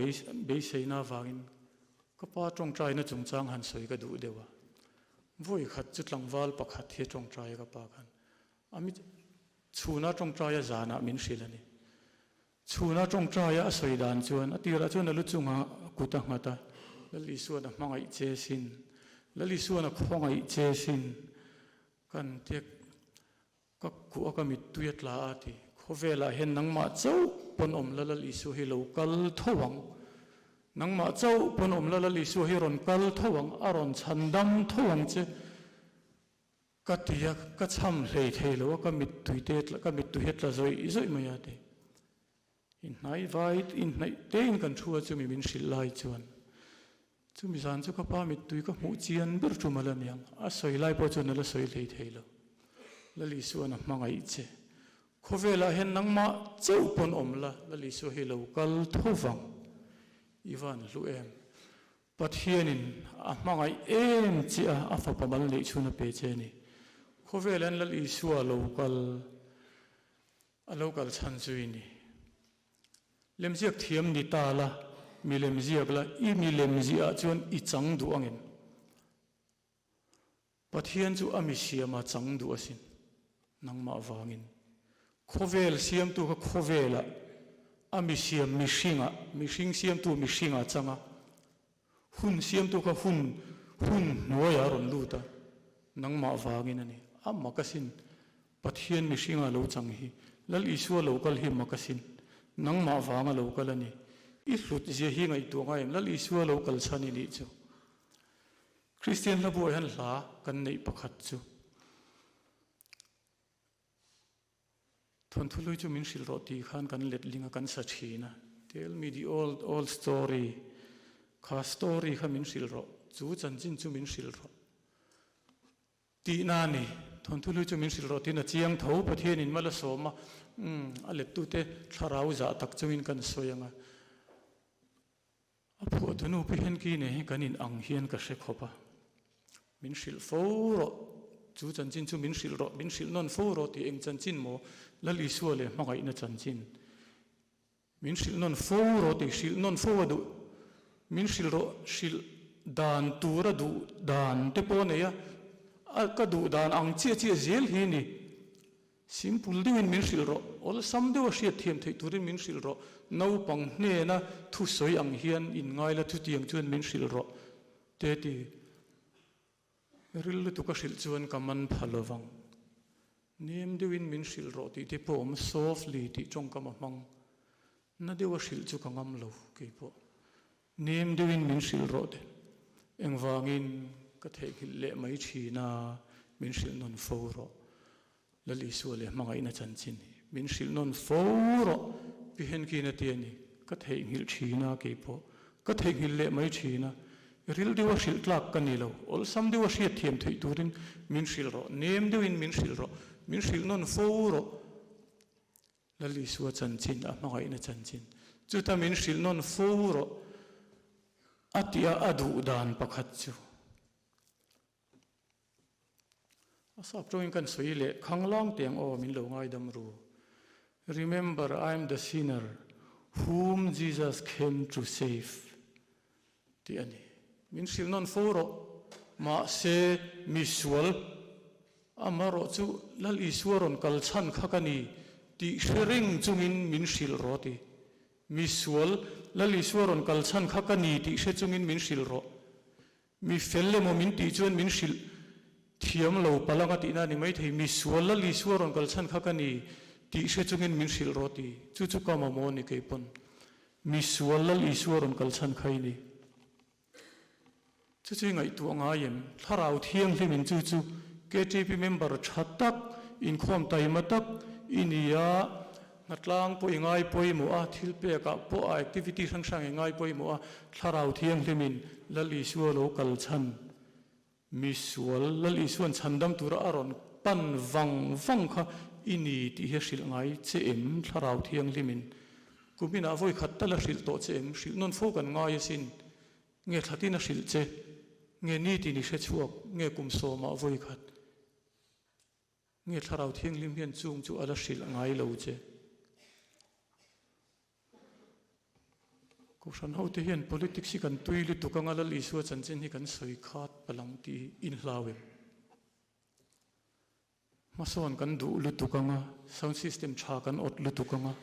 S1: beiseina avangin ka pa tawngtaina chungchang han sawi ka duh deuh a. Vawi khat chu tlangval pakhat hi a tawngtai a ka pa khan a mi chhuna tawngtaia zanah min hrilh a ni. Chhuna tawngtaia a sawi dan chuan a tirah chuan a lu chungah kut a nghat a, Lal Isuan a hmangaih che sin, Lal Isuan a khawngaih che sin, kan tia ka kuh a ka mittui a tla a ti. Khawvelah hian nangmah chauh pawn awm la Lal Isua hi lo kal tho ang, nangmah chauh pawn awm la Lal Isua hi rawn kal tho ang, a rawn chhandam tho ang che. Ka ti a, ka chham hlei thei lo a, ka mittui te ka mittui hi a tla zawih zawih mai a ti. Inhnai vai inhnaih tein kan thu a chumi min hrilh lai chuan chumi zan chu ka pa mittui ka hmuh chian ber tum a la niang, a sawi lai pawh chuan a la sawi hlei thei lo. Lal Isuan a hmangaih che. Khawvelah hian nangmah chauh pawn awm la, Lal Isua hi lo kal tho vang. I van hlu em? Pathianin a hmangaih em che a, a fapa mal neih chhun a pe che a ni. Khawvel hian Lal Isua lo kal, a lo kal chhan chu i ni. Lemziak thiam ni ta la, mi lemziak la, i mi lemziah chuan i chang duh angem? Pathian chu a mi siama chang duh asin. Nangmah vangin. Khawvel siamtu kha khawvelah a mi siam mihringah, mihring siamtu mihringah chang a, hun siamtu kha hun hun hnuaiah a rawn lut a, nangmah vangin a ni. A mak asin. Pathian mihringa lo chang hi, Lal Isua lo kal hi mak asin. Nangmah vanga lo kal a ni. I hlut zia hi ngaihtuah ngai em? Lal Isua lo kal chhan i nih chu. Kristian hla buai hian hla kan neih pakhat chu. Thawnthu hlui chu min hrilh rawh tih khan kan letling a, kan sa thin a. Tell me the old, old story. Kha story kha min hrilh rawh. Chu chanchin chu min hrilh rawh. Tihna a ni. Thawnthu hlui chu min hrilh rawh tiin a chiang tho. Pathianin mal a sawm a, umm, a lettute thlarau zah tak chungin kan sawi ang a. A phuahtunu pi Henki nen hi kan in ang hian ka hre khawp a. Min hrilh fo rawh, chu chanchin chu min hrilh rawh, min hrilh nawn fo rawh tih eng chanchin maw? Lal Isua leh hmangaihna chanchin. Min hrilh nawn fo rawh tih hrilh nawn fo a duh. Min hrilh rawh hrilh dan tura duh dan te pawh a nei a, a ka duh dan ang chiah chiah zel hi a ni. Simple deuhin min hrilh rawh, awlsam deuha hriat thiam theih turin min hrilh rawh, naupang hnena thusawi ang hian inngai la chutiang chuan min hrilh rawh te ti ril lutuk a hrilh chuan ka man pha lovang. Nem deuhin min hrilh rawh tih te pawh awm softly tih tawngkam a hmang. Na deuha hrilh chu ka ngam lo keipawh. Nem deuhin min hrilh rawh te. Engvangin ka theihnghilh leh mai thin a, min hrilh nawn fo rawh. Lal Isua leh hmangaihna chanchin hi min hrilh nawn fo rawh. Pi Henkin a ti a ni, ka theihnghilh thin a keipawh. Ka theihnghilh leh mai thin a, ril deuha hrilh tlak ka ni lo. Awlsam deuha hriat thiam theih turin min hrilh rawh. Nem deuhin min hrilh rawh. Min hrilh nawn fo rawh. Lal Isua chanchin, a hmangaihna chanchin chuta min hrilh nawn fo rawh a tih a a duh dan pakhat chu a sap tawngin kan sawi leh khanglang teh ang aw min lo ngaidam ru. Remember I am the sinner whom Jesus came to save tih a ni. Min hrilh nawn fo rawh mahse misual Amarawh chu Lal Isua rawn kal chhan kha ka ni tih hre reng chungin min hrilh rawh ti. Mi sual, Lal Isua rawn kal chhan kha ka ni tih hre chungin min hrilh rawh. Mi fel emaw min tih chuan min hrilh thiam lo palanga tihna a ni maithei. Mi sual, Lal Isua rawn kal chhan kha ka ni tih hre chungin min hrilh rawh ti. Chu chu ka mamawh a ni keipawn. Mi sual, Lal Isua rawn kal chhan kha i ni. Chu chu i ngaihtuah ngai em? Thlarau Thianghlimin chu chu KTP member tha tak, inkhawm taima tak i ni a, hnatlang pawh i ngai pawimawh a, thil pekah pawh a activity hrang hrang i ngai pawimawh a, Thlarau Thianghlimin Lal Isua lo kal chhan, misual Lal Isua'n chhandam tura a rawn pan vang vang kha i ni tih hi a hrilh ngai che em? Thlarau Thianghlimin kuminah vawi khat tal a hrilh tawh che em? Hrilh nawn fo kan ngai asin. Nge thlatin a hrilh che? Nge nitin i hre chhuak? Nge kum sawmah vawi khat? Nge Thlarau Thianghlim hian chung chu a la hrilh ngai lo che? Kohhran hote hian politics hi kan tui lutuk anga Lal Isua chanchin hi kan sawi khat palang tih hi inhlau em? Hmasawn kan duh lutuk anga sound system tha kan awt lutuk anga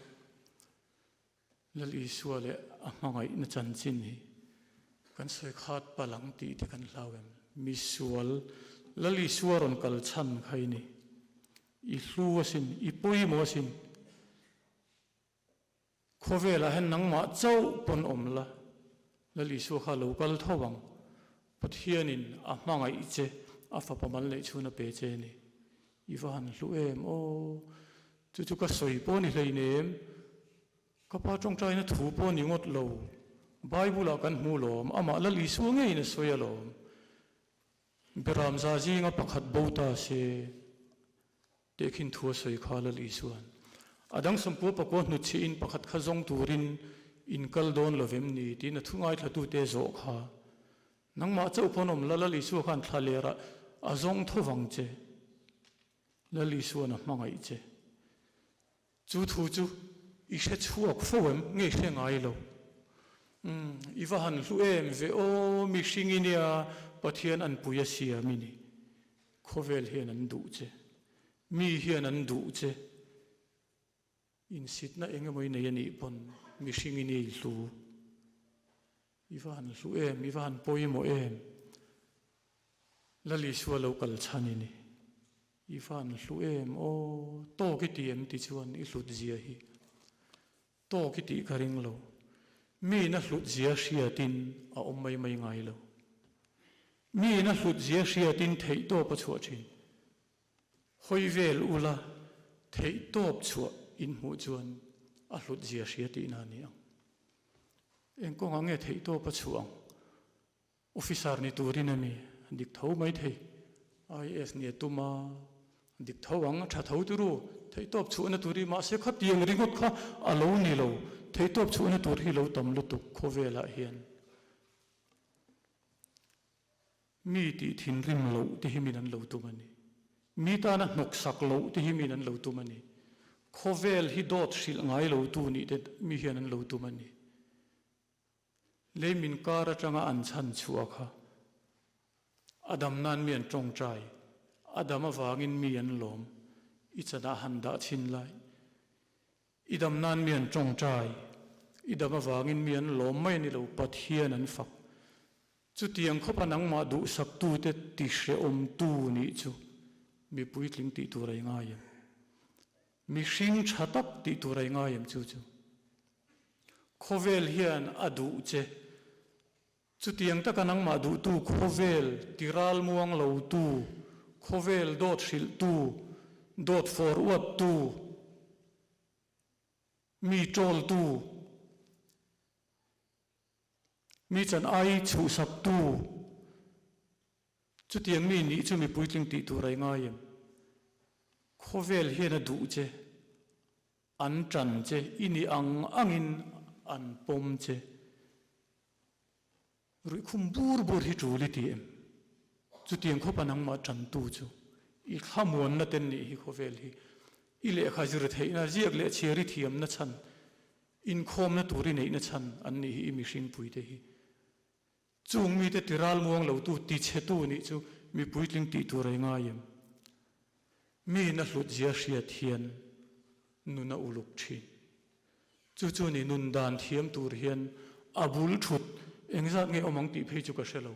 S1: Lal Isua leh a hmangaihna chanchin hi kan sawi khat palh ang tih te kan hlau em? Misual, Lal Isua rawn kal chhan kha i ni. I hlu asin, i pawimawh asin. Khawvelah hian nangmah chauh pawn awm la, Lal Isua kha lo kal tho ang. Pathianin a hmangaih che, a fapa mal neih chhun a pe che a ni. I va han hlu em aw! Chu chu ka sawi pawh ni hleinem, ka pa tawngtaina thu pawh ni ngawt lo. Bible-ah kan hmu lawm, amah Lal Isua ngeiin a sawi alawm. Beram za zinga pakhat bo ta se tehkhin thu a sawi kha Lal Isua'n. A dang sawmpua pakua hnutchhihin pakhat kha zawng turin in kal dawn lovem ni tiin a thu ngaithlatute zawh kha. Nangmah chauh pawn awm la, Lal Isua khan thla lerah a zawng tho vang che. Lal Isua'n a hmangaih che. Chu thu chu i hre chhuak fo em? Nge i hre ngai lo? Umm, i va han hlu em ve aw, mihring i nia, Pathian an pui a siam i ni. Khawvel hian an duh che. Mi hian an duh che. Insitna eng emaw i nei a nih pawn mihring i nei hlu. I va han hlu em, i va han pawimawh em. Lal Isua lo kal chhan i ni. I va han hlu em, aw tawk i ti em ti chuan i hlut zia hi. Tawk i tih ka ring lo. Miin a hlut zia hriatin a awm mai mai ngai lo. Miin a hlut zia hriatin theihtawp a chhuah thin. Hawi vel ula theihtawp chhuah in hmuh chuan a hlut zia hria tihna a ni ang. Eng kawngah nge theihtawp a chhuah ang? Officer ni turin a mi dik tho mai thei. IAS ni a tum a, dik tho ang, a tha tho turu, theihtawp chhuahna tur hi mahse khatiang ringawt kha a lo ni lo, theihtawp chhuahna tur hi lo tam lutuk khawvelah hian. Mi tih thinrim loh te hi min an lo tum a ni. Mi tana hnawksak loh te hi min an lo tum a ni. Khawvel hi dawt hrilh ngai lo tu nih te mi hian an lo tum a ni. Lei min kar atanga an chhan chhuah kha a dam nan mi an tawngtai, a dam avangin mi an lawm, i chanah han dah chhin lai. I dam nan mi an tawngtai, i dam avangin mi an lawm mai a ni lo, Pathian an fak. Chutiang khawpa nangmah duhsaktute tihrehawmtu nih chu mi puitling tih tur a i ngai em? Mihring tha tak tih tur a i ngai em chu chu? Khawvel hian a duh che. Chutiang taka nangmah duhtu khawvel tiral muang lotu, khawvel dawt hrilhtu, dawt fawr uattu, mi tawltu, mi chan ai chhuhsaktu, Chutiang mi nih chu mi puitling tih tur a i ngai em? Khawvel hian a duh che, an tan che, i nih ang angin an pawm che. Ruihkhum bur bur hi tul i ti em? Chutiang khawpa nangmah tantu chu i thlamuanna ten nih hi khawvel hi. I lehkha zir theihna, ziak leh chhiar i thiamna chhan, inkhawmna tur i neihna chhan an nih hi i mihringpuite hi. Chung mite ti ralmuang lotu, ti chhetu nih chu mi puitling tih tur a i ngai em? Miin a hlut zia hriat hian nun a uluk thin. Chu chu ni nun dan thiam tur hian a bul thut engzat nge awm ang tih phei chu ka hre lo.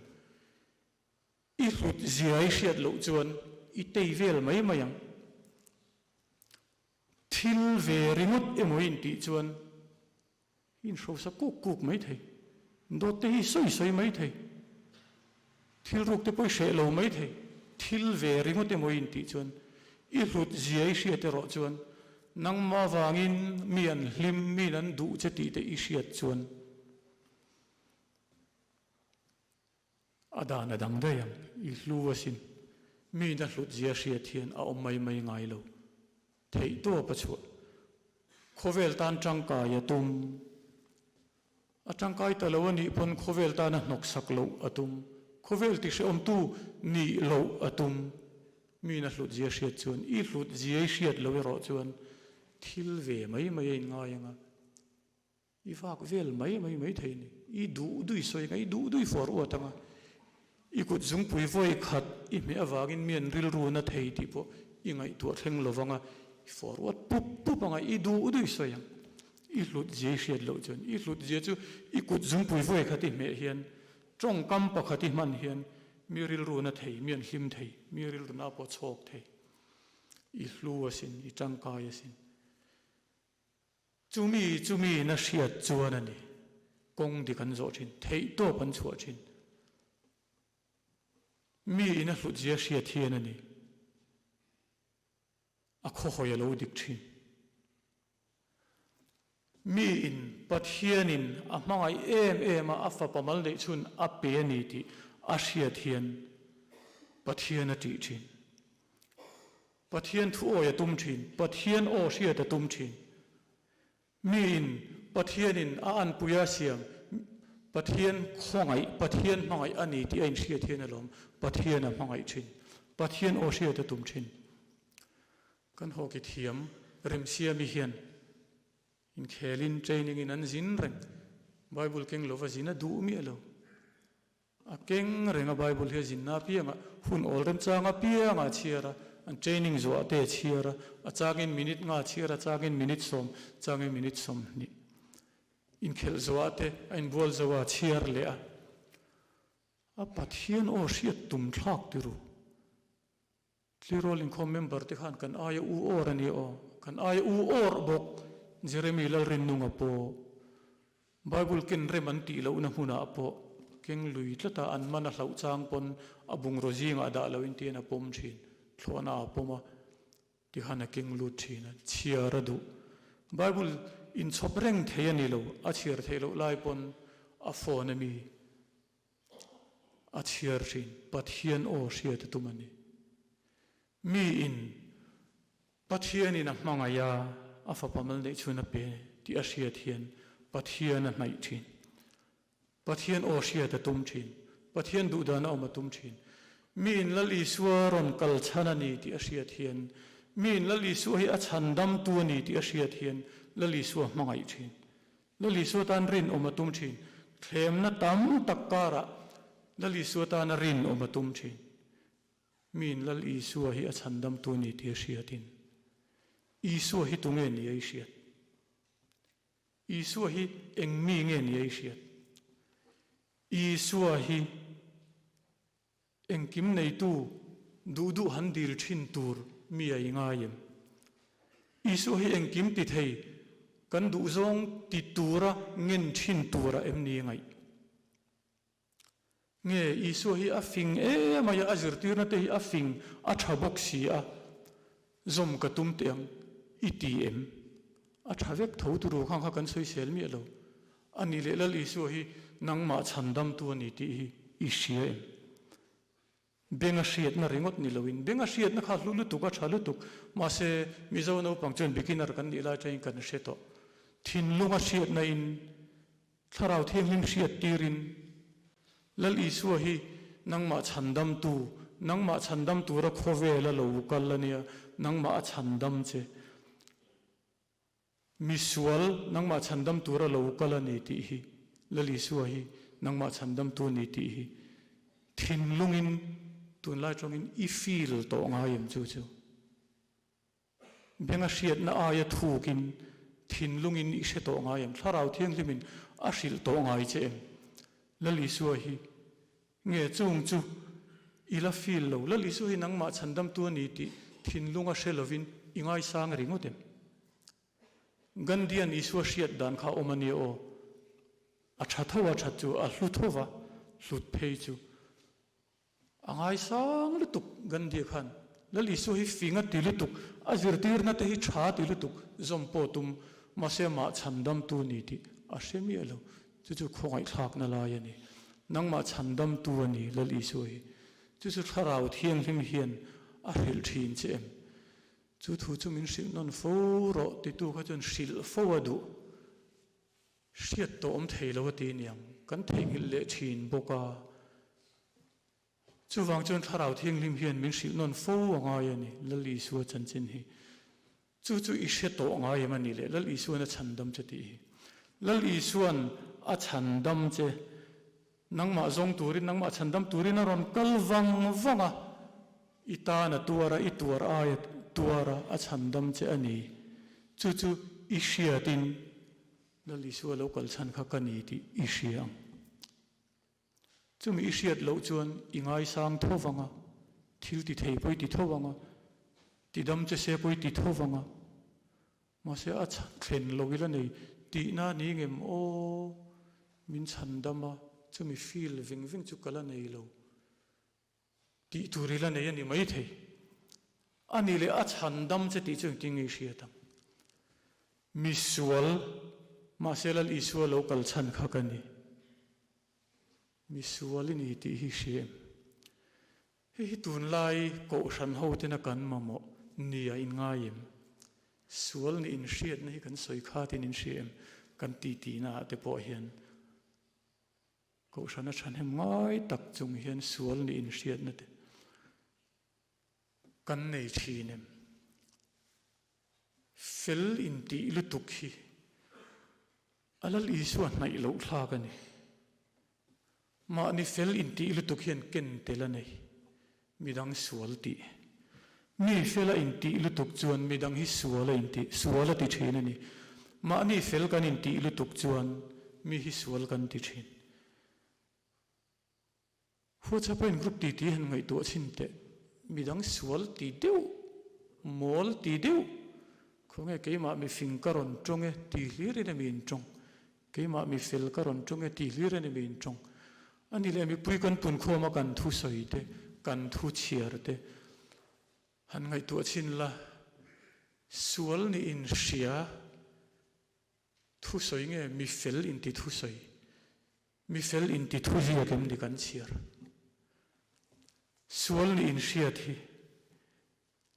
S1: I hlut zia i hriat loh chuan i tei vel mai mai ang. Thil ve ringawt emaw i intih chuan I inhrosa kuk kuk mai thei. Dawt te hi sawi sawi mai thei. Thil ruk te pawh i hreh lo mai thei. Thil ve ringawt emaw i intih chuan, i hlut zia i hriat erawh chuan, nangmah vangin mi an hlim, miin an duh che tih te i hriat chuan a dan a dang daih ang. I hlu asin. Miin a hlut zia hriat hian a awm mai mai ngai lo. Theihtawp a chhuah. Khawvel tan tangkai a tum. A tangkai ta lo a nih pawn khawvel tana hnawksak loh a tum. Khawvel tihrehawmtu nih loh a tum. Miin a hlut zia hriat chuan, i hlut zia i hriat lo erawh chuan thil ve mai mai a inngai ang a. I vak vel mai mai mai thei ni. I duh dui sawi anga, i duh dui fawr uat anga, i kut zungpui vawi khat i hmeh avangin mi an rilru na thei tih pawh i ngaihtuah thleng lo vanga, i fawr uat pup pup anga, i duh dui sawi ang. I hlut zia i hriat loh chuan, i hlut zia chu i kut zungpui vawi khat i hmeh hian, tawngkam pakhat i hman hian mi rilru na thei, mi an hlim thei, mi rilru na pawh chhawk thei. I hlu asin, i tangkai asin. Chumi chumi na hriat chuan a ni. Kawng dik an zawh thin, theihtawp an chhuah thin. Mi in a hlutzia hriat hian a ni. A khawhawi a lo dik thin. Mi in Pathian in a hmangaih em em a, a fapa mal neih chhun a pe a ni tih a hriat hian Pathian a tih thin. Pathian thu awi a tum thin, Pathian aw hriat a tum thin. Miin Pathianin a anpui a siam, Pathian khawngaih, Pathian hmangaih a ni tih a inhriat hian alawm Pathian a hmangaih thin, Pathian aw hriat a tum thin. Kan hawki thiam Remsiami hian inkhelin training in an zin reng, Bible keng lova zin a duh miah lo. A keng reng a Bible hi a zinna apiangah hun awl remchang apiangah a chhiar a, an training zuah te a chhiar a, a changin minute nga a chhiar a, a changin minute sawm, changin minute 20. Inkhelh zuah te a inbual zo a, a chhiar leh a. A Pathian aw hriat tum thlak ti ru. Tleirawl inkhawm member te khan kan aia u awr a ni aw, kan aia u awr bawk Jeremy Lalrinnunga pawh Bible ken rem an tih lohna hmunah pawh keng lui tlata an man a hlauh chang pawn a bungraw zingah dah loin tiin a pawm thin, thlawhna a pawm a tikhan a keng lut thin a, chhiar a duh. Bible inchhawp reng thei a ni lo, a chhiar theih loh lai pawn a phone a mi. A chhiar thin. Pathian aw hriat a tum a ni. Miin Pathianin a hmangaih a, a fapa mal neih chhun a pe tih a hriat hian Pathian a hnaih thin. Pathian aw hriat a tum thin. Pathian duhdan a awm a tum thin. Miin Lal Isua rawn kal chhan a ni tih a hriat hian, miin Lal Isua hi a chhandamtu a ni tih a hriat hian Lal Isua a hmangaih thin. Lal Isua tan rinawm a tum thin. Thlemna tam tak karah Lal Isua tana rinawm a tum thin. Miin Lal Isua hi a chhandamtu ni tih a hriatin, Isua hi tunge ni a i hriat? Isua hi eng mi nge ni a i hriat? Isua hi Engkim neitu duh duh han dil thin tur mi a i ngai em? Isua hi engkim ti thei kan duh zawng ti tura ngen thin tura em ni ngaih? Nge Isua hi a fing emai a, a zirtirna te hi a fing a tha bawk si a, zawm ka tum teh ang i ti em? A tha vek tho turu khang kha kan sawisel miah lo. A nih leh Lal Isua hi nangmah chhandamtu a ni tih hi i hria em? Benga hriatna ringawt ni loin, benga hriatna kha hlu lutuk, a tha lutuk, mahse Mizo naupang chuan beginner kan nih lai atangin kan hre tawh. Thinlunga hriatna in, Thlarau Thianghlim hriat tirin, Lal Isua hi nangmah chhandamtu, nangmah chhandam tura khawvela lo kal a nia, nangmah a chhandam che. Misual, nangmah chhandam tura lo kal a ni tih hi, Lal Isua hi nangmah chhandamtu a ni tih hi thinlungin tunlai tawngin i feel tawh ngai em chu chu? Benga hriatna aia thukin thinlungin i hre tawh ngai em? Thlarau Thianghlimin a hrilh tawh ngai che em? Lal Isua hi nge chung chu i la feel lo? Lal Isua hi nangmah chhandamtu a ni tih thinlunga hre lovin i ngaisang ringawt em? Gandhian Isua hriat dan kha awm a nia aw. A tha tho a that chu a hlu tho va, hlut phei chu a ngaisang lutuk Gandhi khan. Lal Isua hi fing a ti lutuk, a zirtirna te hi tha ti lutuk, zawm pawh tum mahse mah chhandamtu ni tih a hre miah lo. Chu chu khawngaihthlakna lai a ni. Nangmah chhandamtu a ni Lal Isua hi. Chu chu Thlarau Thianghlim hian a hrilh thin che em? Chu thu chu min hrilh nawn fo rawh titu kha chuan hrilh fo a duh. Hriat tawh awm thei lo a ti niang. Kan theihnghilh leh thin bawk a. Chuvang chuan Thlarau Thianghlim hian min hrilh nawn fo a ngai a ni, Lal Isua chanchin hi. Chu chu i hre tawh ngai em a ni le, Lal Isuan a chhandam che tih hi. Lal Isuan a chhandam che. Nangmah zawng turin, nangmah chhandam turin a rawn kal vang vang a, i tan a tuar a, i tuar ai a tuar a, a chhandam che a ni. Chu chu i hriatin Lal Isua lo kal chhan kha ka ni tih i hria ang. Chumi i hriat loh chuan i ngaisang tho vang a, thil ti thei pawh i ti tho vang a, ti dam che se pawh i ti tho vang a, Mahse a chhan thlen lo ila nei tihna a ni ngem aw, min chhan dam a, chumi feel ving ving chu ka la nei lo tih tur ila nei a ni maithei. A ni leh a chhan dam che tih chu engtin nge i hriat ang? Misual, mahse Lal Isua lo kal chhan kha ka ni. Misual i ni tih hi hria em? Hei hi tunlai kohhran ho tena kan mamawh nia in ngai em? Sual nih inhriatna hi kan sawi khatin in hria em? Kan titihna ah te pawh hian kohhran a thahnem ngai tak chung hian sual nih inhriatna te kan nei thin em? Fel intih lutuk hi a Lal Isua hnaih loh thlak a ni. Mahni fel intih lutuk hian ken tel a nei. Midang sual tih. Mi fela intih lutuk chuan midang hi sual a intih, sual a ti thin a ni. Mahni fel kan intih lutuk chuan mi hi sual kan ti thin. WhatsApp a in group ti tih han ngaihtuah chhin teh. Midang sual ti deuh, mawl ti deuh, khawnge keimah mifing ka rawn tawng e ti hlirin emi in tawng. Keimah mi fel ka rawn tawng e ti hlir a ni mi in tawng. A ni leh mipui kan punkhawm a kan thu sawi te, kan thu chhiar te han ngaihtuah chhin la, sual nih in hria thu sawi nge mi fel in ti thu sawi, mi fel in ti thu ziak em ni kan chhiar. Sual nih in hriat hi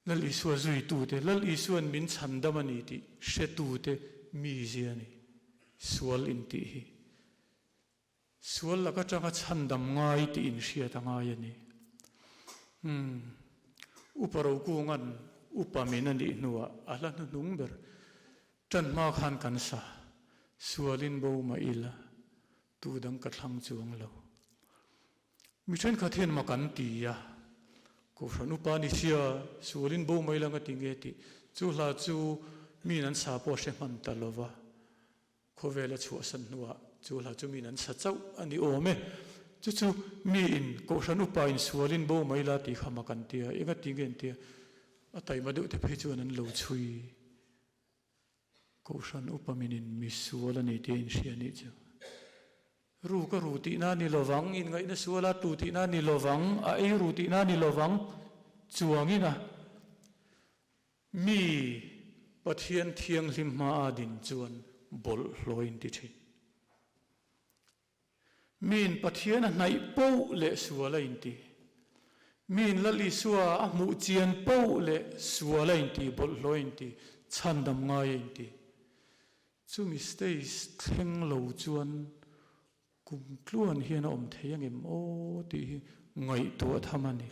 S1: Lal Isua zuitute, Lal Isua'n min chhandam a ni tih hretute mizia a ni. Sual intih hi sual lak atanga chhandam ngai tih inhriat a ngai a ni. Umm, Upa Rokunga'n upa min a nih hnuah a hla hnuhnung ber tan hma khan kan sa, Sualin bo mah ila, tu dang ka thlang chuang lo. Mi thenkhat hian mak an ti a, Kohhran upa ni sia, sualin bo mai lang a ti nge tih chu hla chu miin an sa pawh a hre hman ta lo va, khawvel a chhuahsan hnuah chu hla chu miin an sa chauh a ni awm e. Chu chu miin Kohhran upa in sualin bo mai la tih kha mak an ti a, eng a ti nge an ti a, a taima deuh te phei chuan an lo chhui. Kohhran upa minin mi sual a ni tih a inhria nih chu. Ru ka ru tihna a ni lovang, inngaihna suala tlu tihna a ni lovang, a ei ru tihna a ni lovang, chuangin a mi Pathian thianghlim hmaa din chuan bawlhhlawh in ti thin. Miin Pathian a hnaih poh leh sual a inti. Miin Lal Isua a hmuh chian poh leh sual a inti, bawlhhlawh a inti, chhandam ngai a inti. Chumi stage thleng lo chuan kum tluan hian a awm thei angem aw tih hi ngaihtuah tham a ni.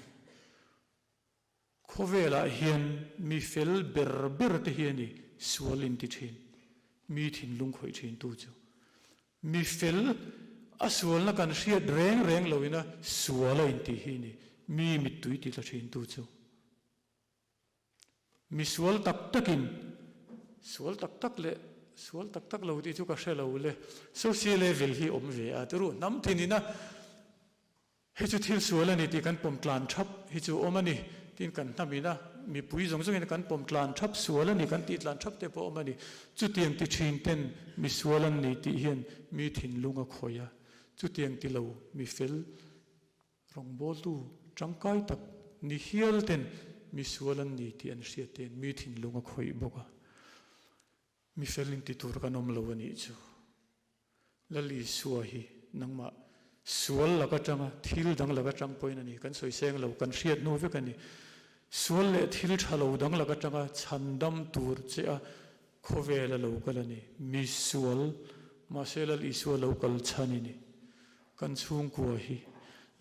S1: Khawvelah hian mi fel ber ber te hi a ni sual inti thin, mi thinlung khawih thin tu chu. Mi fel a sualna kan hriat reng reng loina sual a intih hi a ni mi mittui ti tla thin tu chu. Mi sual tak takin sual tak tak leh sual tak tak lo tih chu ka hre lo le. Social level hi awm ve a tiru hnam thinina Hei chu thil sual a ni tih kan pawm tlan thap hi chu awm a ni. Tin, kan hnam ina mipui zawng zawngin kan pawm tlan thap sual a ni kan tih tlan thap te pawh awm a ni. Chutiang ti thin ten mi sual an ni tih hian mi thinlung a khawih a. Chutiang ti lo mi fel rawngbawltu tangkai tak ni hial ten mi sual an ni tih an hriat te hian mi thinlung a khawih bawk a. Mi fel in ti tur kan awm lo a nih chu. Lal Isua hi nangmah sual lak atanga thil dang lak atang pawhin a ni, kan sawi seng lo, kan hriat hnu vek a ni. Sual leh thil tha lo dang lak atanga chhandam tur che a khawvel a lo kal a ni. Mi sual, mahse Lal Isua lo kal chhan i ni. Kan chhungkua hi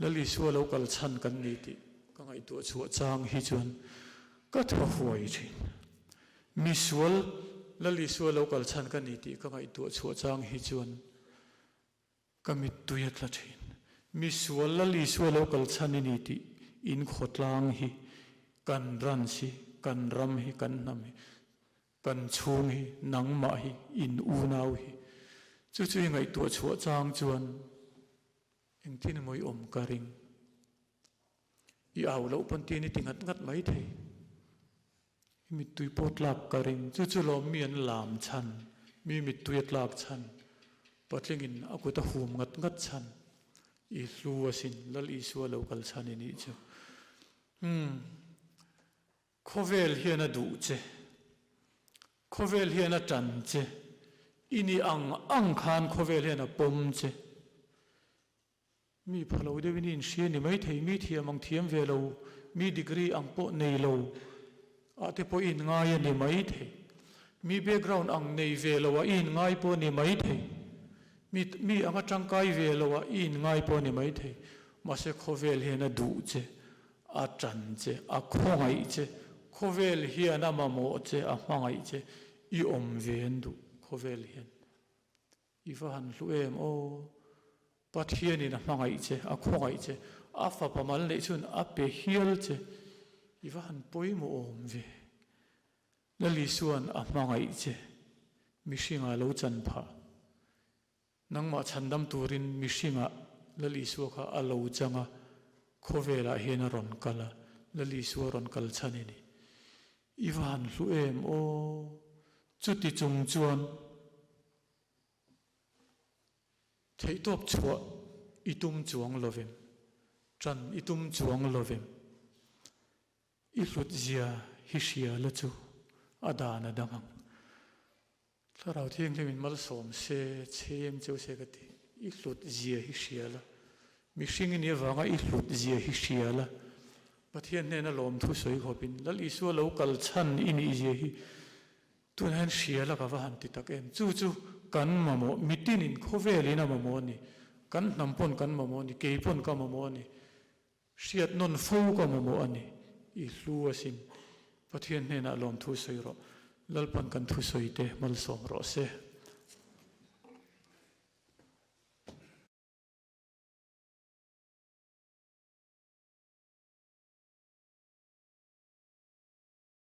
S1: Lal Isua lo kal chhan kan ni tih ka ngaihtuah chhuah chang hi chuan ka thaw huai thin. Mi sual Lal Isua lo kal chhan ka ni tih ka ngaihtuah chhuah chang hi chuan ka mittui a tla thin. Mi sual Lal Isua lo kal chhan i ni tih in khawtlang hi, kan branch hi, kan ram hi, kan hnam hi, kan chhung hi, nangmah hi, in unau hi. Chu chu i ngaihtuah chhuah chang chuan engtin emaw i awm ka ring. I au loh pawn tin i ti ngat ngat mai thei. I mittui pawh tlak ka ring. Chu chu lawm mi an lam chhan, mi mittui a tlak chhan, patlingin a kut a hum ngat ngat chhan, i hlu asin, Lal Isua lo kal chhan i nih chu. Umm, khawvel hian a duh che, khawvel hian a tan che, i nih ang ang khan khawvel hian a pawm che. Mi pha lo deuhin i inhria ni maithei, mi thiam ang thiam ve lo, mi degree ang pawh nei lo ah te pawh i inngai a ni maithei. Mi background ang nei ve lo ah i inngai pawh a ni maithei. Mi mi anga tangkai ve lo ah i inngai pawh a ni maithei. Mahse khawvel hian a duh che, a tan che, a khawngaih che, khawvel hian a mamawh che, a hmangaih che, i awm ve an duh khawvel hian. I va han hlu em aw. Pathianin a hmangaih che, a khawngaih che, a fapa mal neih chhun a pe hial che, i va han pawimawh awm ve. Lal Isua'n a hmangaih che, mihringah lo chan phah. Nangmah chhandam turin mihringah Lal Isua kha a lo chang a, khawvelah hian a rawn kal a, Lal Isua rawn kal chhan i ni. I va han hlu em aw! Chuti chung chuan theihtawp chhuah i tum chuang lovem, ṭan i tum chuang lovem. I hlut zia hi hria la chu a dan a dang ang. Thlarau Thianghlim in malsawm se, chhem cheu se ka ti. I hlut zia hi hria la. Mihring i nih avanga i hlut zia hi hria la. Pathian hnena lawmthu sawi khawpin Lal Isua lo kal chhan i nih zia hi tunah hian hria la ka va han ti tak em. Chu chu kan mamawh, mitinin khawvelin a mamawh a ni. Kan hnam pawn kan mamawh a ni, kei pawn ka mamawh a ni. Hriat nawn fo ka mamawh a ni, i hlu asin. Pathian hnenah lawmthu sawi rawh. Lalpan kan thusawi te malsawm rawh se.